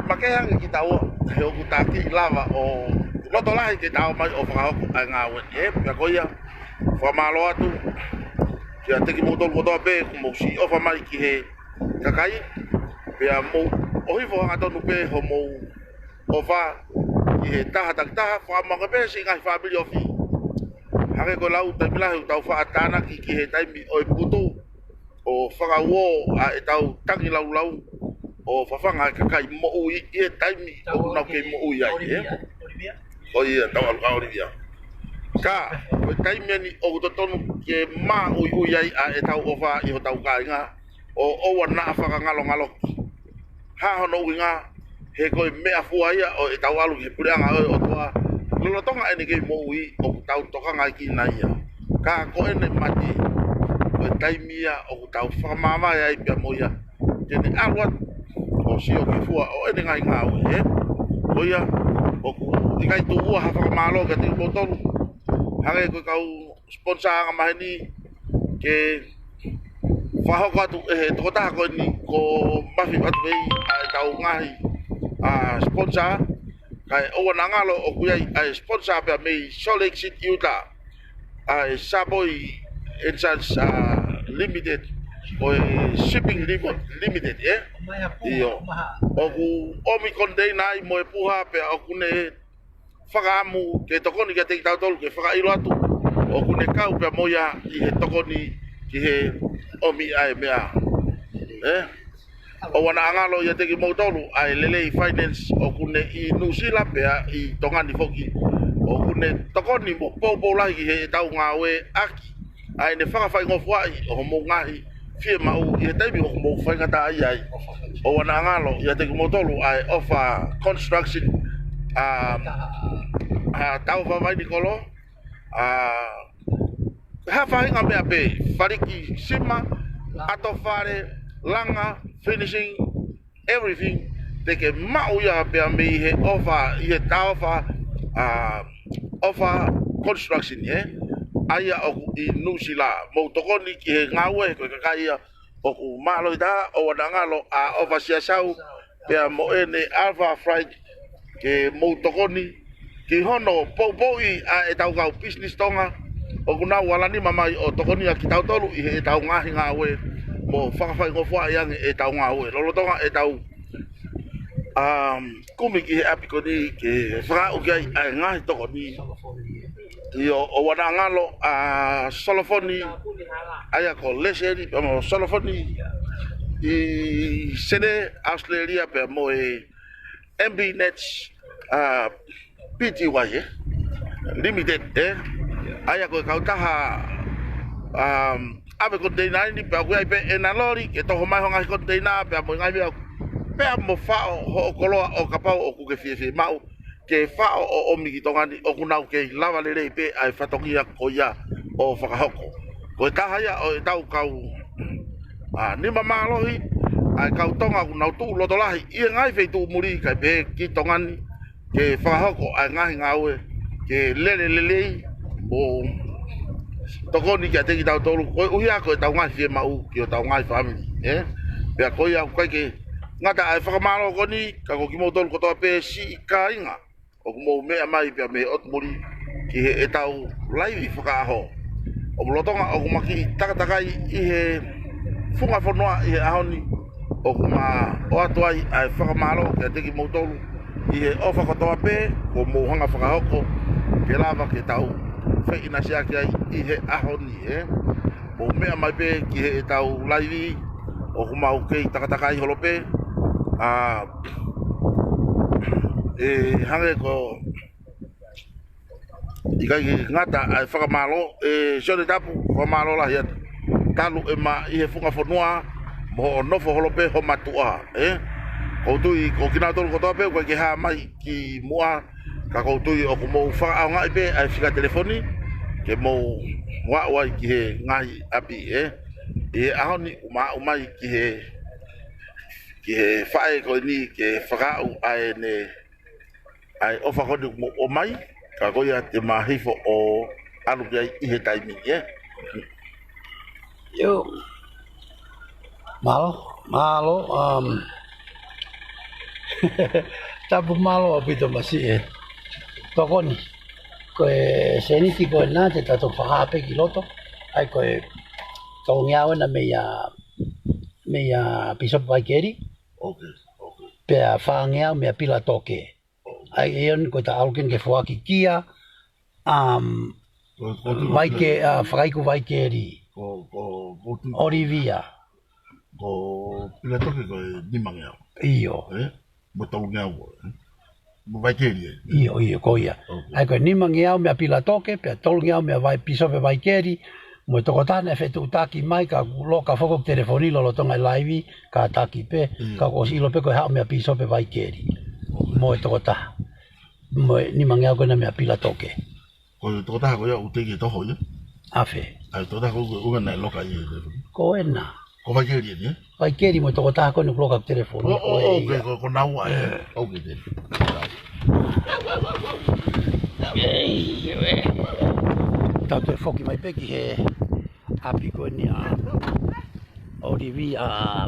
makehe ange kitaua, he ʻoku taki lava ʻo loto lahi ke tau mai ʻo fakahoko ʻa e ngāue ni, ē. Pea ko ia, fakamālō atu kiate kimoutolu kotoa pē kuo mou siʻi ʻofa mai ki he kakai, pea mou ʻohifo hangatonu pē hoʻomou ʻofa ki he taha takitaha, fakaʻamu ange pē siʻi ngaahi fāmili ofi. Hangē ko e lau taimi lahi ʻoku tau faʻa tānaki ki he taimi ʻo e putu, ʻo fakauō ʻa ʻetau tangi laulau, ʻo fafanga e kakai moʻui ʻi he taimi ʻoku nau kei moʻui ai, ē? Ko ia, tau ʻalu ka Olivia. Ka, ko e taimi eni ʻoku totonu ke māʻuiʻui ai ʻa ʻetau ʻofa ʻi hotau kāinga, ʻo ʻoua naʻa fakangalongaloki. Hā hono ʻuhinga, he ko e meʻafua ia ʻo ʻetau ʻalu ki he puleʻanga ʻo e ʻOtua, lolotonga ʻene kei moʻui ʻoku tau tokangaʻi kinaua ia. Ka ko ʻene mate, ko e taimi ia ʻoku tau fakamāvae ai pea mo ia, ke ne ʻalu atu ʻo sio ki he fua ʻo ʻene ngaahi ngāue, ē? Ko ia, ʻoku ʻikai tuʻua ha fakamālō kiate kimoutolu, hangē ko e kau sponsor anga maheni ke fakahoko atu ʻe he tokotaha ko eni ko Mafi Matuvei ʻa ʻetau ngaahi, ā, sponsor, kae ʻoua naʻa ngalo ʻoku ʻi ai ʻa e sponsor pea mei Salt Lake City, Utah, ʻa e Sapoi Insurance, ā, Limited, ko e Shipping Limo-, Limited, ē? ʻIo. ʻOku ʻomi koniteina ai mo e puha pea ʻoku ne fakaʻamu ke tokoni kiate kitautolu ke fakaʻilo atu ʻoku ne kau pea mo ia ʻi he tokoni ki he ʻomi ʻa e meʻa. Ē? ʻOua naʻa ngalo ʻiate kimoutolu ʻa e Lelei Finance ʻoku ne ʻi Nuʻusila pea ʻi Tonga ni foki. ʻOku ne tokoni mo poupou lahi ki heʻetau ngāue ʻaki ʻa ʻene fakafaingofuaʻi ʻo hoʻomou ngaahi fiemaʻu ʻi he taimi ʻoku mou faingataʻaʻia ai. ʻOua naʻa ngalo ʻiate kimoutolu ʻa e ʻOfa Construction, ā, ā, Taufa Vainikolo, ā, ha faʻahinga meʻa pē, faliki sima, ʻato fale, langa, finishing, everything, te ke maʻu ia pea mei he ʻOfa, ʻi he Taufa, ā, ʻOfa Construction, ē? ʻA ia ʻoku ʻi Nuʻusila, mou tokoni ki he ngāue, ko e kakai ia ʻoku mālohi taha, ʻoua naʻa ngalo ʻa ʻOfa Siasau, pea mo ʻene Alpha Freight, ke mou tokoni ki hono poupouʻi ʻa ʻetau kau business Tonga, ʻoku nau ala nima mai ʻo tokoni ʻaki kitautolu ʻi heʻetau ngaahi ngāue, mo fakafaingofuaʻi ange ʻetau ngāue. Lolotonga ʻetau, um, kumi ki he ʻapi ko eni ke fakaaʻu ki ai ʻa e ngaahi tokoni. ʻIo, ʻoua naʻa ngalo ʻa Solofoni, ʻa ia ko Leseni, pea mo Solofoni, ʻi Senē, ʻAositelēlia pea mo e M B Net, ʻa, Pty, ē? Limited, ē? ʻA ia ko e kautaha, um, ʻave koniteina ʻeni, pea ʻoku ʻi ai pē ʻena loli ke toho mai hoʻo ngaahi koniteina, pea mo e ngaahi meʻa, pea mo faʻo hoʻo koloa ʻo kapau ʻoku ke fiefia maʻu ke faʻo ʻo ʻomi ki Tonga ni, ʻoku nau kei lava lelei pē ʻa e fatongia ko ia ʻo fakahoko. Ko e taha ia ʻo ʻetau kau, ʻa, nima mālohi, ʻa e kau Tonga ʻoku nau tuʻu loto lahi ʻi he ngaahi feituʻu muli kae pehē ki Tonga ni, ke fakahoko ʻa e ngaahi ngāue ke lele lelei mo tokoni kiate kitautolu, koeʻuhi ko ʻetau ngaahi fiemaʻu ki hotau ngaahi fāmili, ē? Pea ko ia ʻoku ʻikai ke ngata ʻa e fakamālō ko eni, ka ko kimoutolu kotoa pē siʻi kāinga ʻoku mou meʻa mai pea mei he ʻotu muli ki heʻetau laivi fakaʻaho. ʻOku lolotonga ʻoku ma kiʻi takatakai ʻi he funga fonua ʻi he ʻaho ni, ʻoku ma ʻoatu ai ʻa e fakamālō kiate kimoutolu ʻi he ʻofa kotoa pē kuo mou hanga fakahoko ke lava ke tau feʻinasiʻaki ai ʻi he ʻaho ni, ē? Mou meʻa mai pē ki heʻetau laivi, ʻoku mau kei takatakai holo pē, ʻa, ʻe hangē ko ʻikai ke ngata ʻa e fakamālō, ē, Sione Tapu, fakamālō lahi atu. Talu ʻema ʻi he funga fonua, mo hoʻo nofo holo pē ho mātuʻa, ē? ʻOku ou tui, ko kinautolu kotoa pē, ʻoku ʻikai ke hā mai ki muʻa, ka ʻoku ou tui ʻoku mou fakaʻaongaʻi pē ʻa e fika telefoni, ke mou aʻu ai ki he ngaahi ʻapi, ē? ʻI he ʻaho ni, ʻoku ma aʻu mai ki he, ki he faʻē ko eni, ke fakaaʻu ʻa ʻene ʻa e ʻofa ko eni mo ʻomai, ka ko ia te ma hifo ʻo ʻalu ki ai ʻi he taimi ni, ē? ʻIo. Mālō, mālō, um, tapu mālō ʻaupito Masi ē. Tokoni. Ko e sēniti ko ena te ta toki fakahā pē ki loto. ʻA ia ko e tolungeau ena meia, meia Pīsope Vaikeli. Ok, ok. Pea fāngeau meia Pila Toke. ʻA ia ʻe ʻikai ke ta ʻalu ke foaki kia, um, ko, ko tu Vaike-, ʻa, Fakaiku Vaikeli. Ko, ko, ko tu ʻOlivia. Ko Pila Toke ko e nimangeau. ʻIo. Ē? Mo tolungeau ko, ē? Mo Vaikeli, ē? ʻIo, ʻio, ko ia. Ok. ʻA ia ko e nimangeau meia Pila Toke, pea tolungeau meia Vai-, Pīsope Vaikeli, mo e tokotaha naʻe fetuʻutaki mai, ka loka foki hoku telefoni lolotonga e laivi, kātaki pē, Mm. ka kuo ʻosi ʻilo pē ko e haʻu meia Pīsope Vaikeli. Ok. Mo e tokotaha. Mo e nimangeau ko ena meia Pila Toke. Ko e tokotaha ko ia ʻoku teʻeki ke toho ia? ʻAfē? ʻA e tokotaha ko ē ʻoku ʻuhinga naʻe loka ʻi he telefoni. Ko ena. Ko Vaikeli eni, ē? Vaikeli mo e tokotaha ko eni ʻoku loka telefoni. ʻO, ʻo, ʻo, ʻio. Ok, ko, ko naua, ē. ʻIo. Ok, te. Tau toe foki mai pē ki he ʻapi ko eni ʻa ʻOlivia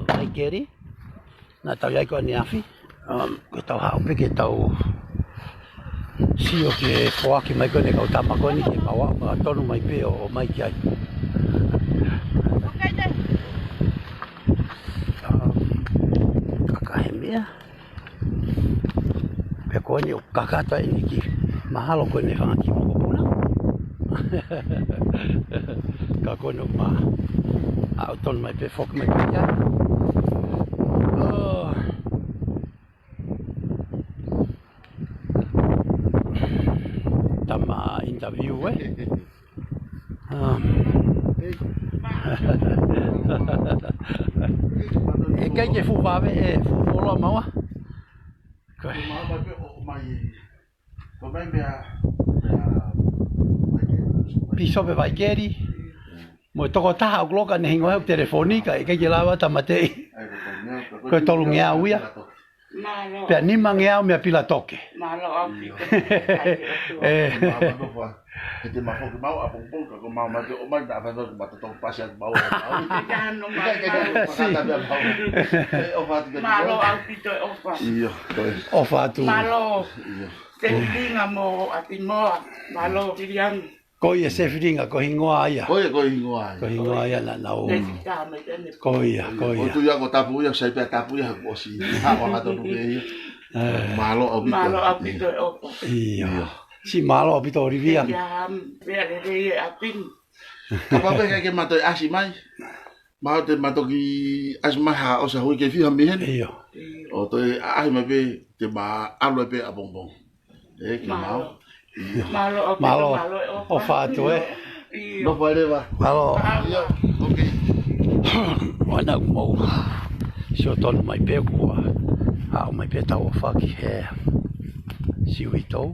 Vaikeli. Naʻa tau ʻi ai ko eni ʻaneafi. Um, ko ʻetau haʻu pē ke tau sio ki he foaki mai ko eni e kau tama ko eni ke mau aʻu, ʻa, tonu mai pē ʻo, ʻo mai ki ai. Um, kaka he meʻa. Pea ko eni ʻoku kakato eni ki, mahalo ko eni fanga kiʻi mokopuna. Ka ko eni ʻoku ma aʻu tonu mai pē foki mai ki ai. Oh. Tama interview, ē? Um. ʻE ʻikai ke fuʻu vave, ʻe fuʻu fuoloa maua. Ko e. Ko mai pē ʻo mai, ko mai meia, meia, Pīsope Vaikeli. Mo e tokotaha ʻoku loka ʻene hingoa he telefoni ka ʻe ʻikai ke lava tāmateʻi. Ko e tolungeau ia. Mālō. Pea nimangeau meia Pila Toke. Mālō ʻaupito. ʻE. Mālō ʻaupito. He te ma foki mau ʻapongipongi ka ko mau mai ke ʻomai naʻa faifai ko ma totongi pasi atu mau. Ke hano mai. Si. ʻOfa atu ke. Mālō ʻaupito e ʻofa. ʻIo. ʻOfa atu. Mālō. ʻIo. Sefilinga mo ʻApimoa. Mālō Viliami. Ko ia Sefilinga, ko e hingoa ia. Ko ia, ko e hingoa ia. Ko e hingoa ia naʻa nau. Ko ia, ko ia. ʻOku ou tui au ko Tapu ia, sai pē ʻa Tapu ia, kuo ʻosi. Haʻu ʻa Tapu ia. ʻE. Mālō ʻaupito. Mālō ʻaupito e ʻofa. ʻIo. ʻIo. Si mālō ʻaupito ʻOlivia. Ia, um, pea lelei e ʻapi ni. Kapau pē ʻikai ke ma toe ʻasi mai. Mālō, te ma toki ʻasi mai ha ʻosi ha hui ke fiha mei heni. ʻIo. ʻO toe ʻaʻahi mai pē, te ma ʻalu pē ʻapongipongi. ʻEiki, mālō. Mālō. Mālō, ʻoku mālō. Mālō, ʻofa atu, ē. ʻIo. Nofo leva. Mālō. ʻIo, okay. Ua na mau. Sio tonu mai pē kuo aʻu mai pē ʻetau ʻofa ki he Siuʻitou.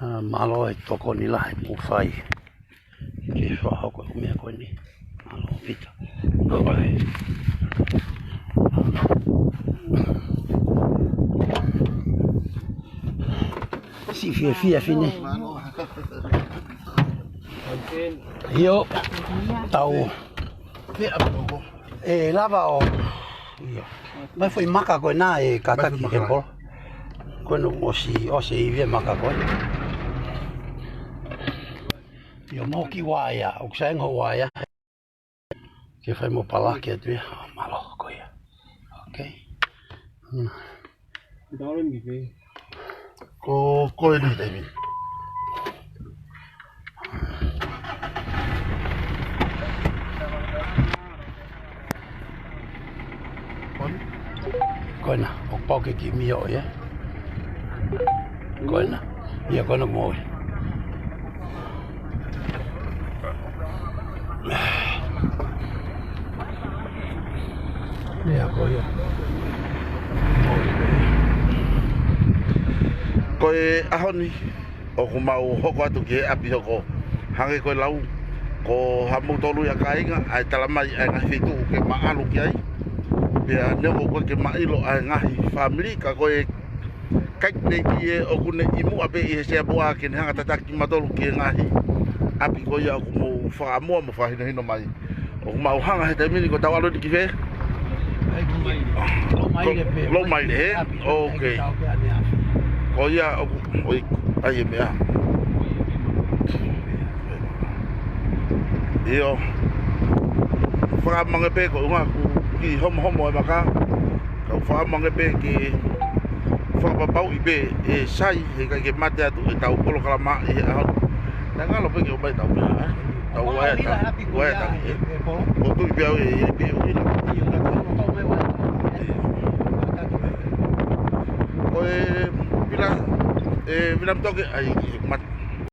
ʻA, mālō e tokoni lahi kuo fai ke fakahoko e meʻa ko eni. Mālō Pita. Mālō. Siʻi fiefia fine. ʻIo, tau. ʻE lava ʻo. ʻIo. Mai foʻi maka ko ena ʻe kātaki he polo. Ko ena ʻosi, ʻosi e ivi e maka ko ē. ʻIo, mo e kiʻi uaea, ʻoku sai ange hoʻo uaea. Ke fai mo palaki atu ia, ʻo mālō ko ia. Okay. Hmm. Ko, ko eni te mi. Ko ena, ʻoku pau ke kiʻi mio ia. Ko ena. ʻIo, ko ena mo ia. ʻIo, ko ia. Ko e ʻaho ni, ʻoku mau hoko atu ki he ʻapi hoko. Hangē ko e lau, ko ha mou tolu ia kāinga, ʻa e tala mai ʻa e ngaahi feituʻu ke ma ʻalu ki ai. Pea neongo ʻoku ʻikai ke ma ʻilo ʻa e ngaahi fāmili, ka ko e kakai nei ki he ʻoku ne ʻi muʻa pē ʻi he sea puʻa ke ne hanga tataki kimautolu ki he ngaahi ʻapi ko ia ʻoku mou fakamuʻa mo fakahinohino mai. ʻOku mau hanga he taimi ni ko ʻetau ʻalu eni ki fē? Ko Loumaile pē. Loumaile, hē? Okay. Ko ia ʻoku, ʻoi, ʻai e meʻa. ʻIo. Fakamange pē ko e ʻuhinga ʻoku kiʻi homohomo e maka. Kau fakamange pē ke fakapapauʻi pē ʻe sai, heʻikai ke mate atu ʻetau polokalama ʻi he ʻaho. Naʻe ngalo pē ke ʻomai ʻetau meʻa, ē? ʻEtau uaea taki, uaea taki, ē? Ko tui pē au ʻe, ʻe pē ʻo ʻilo. Ko e pila, ē, pila mitoke, ʻai, ʻe mate.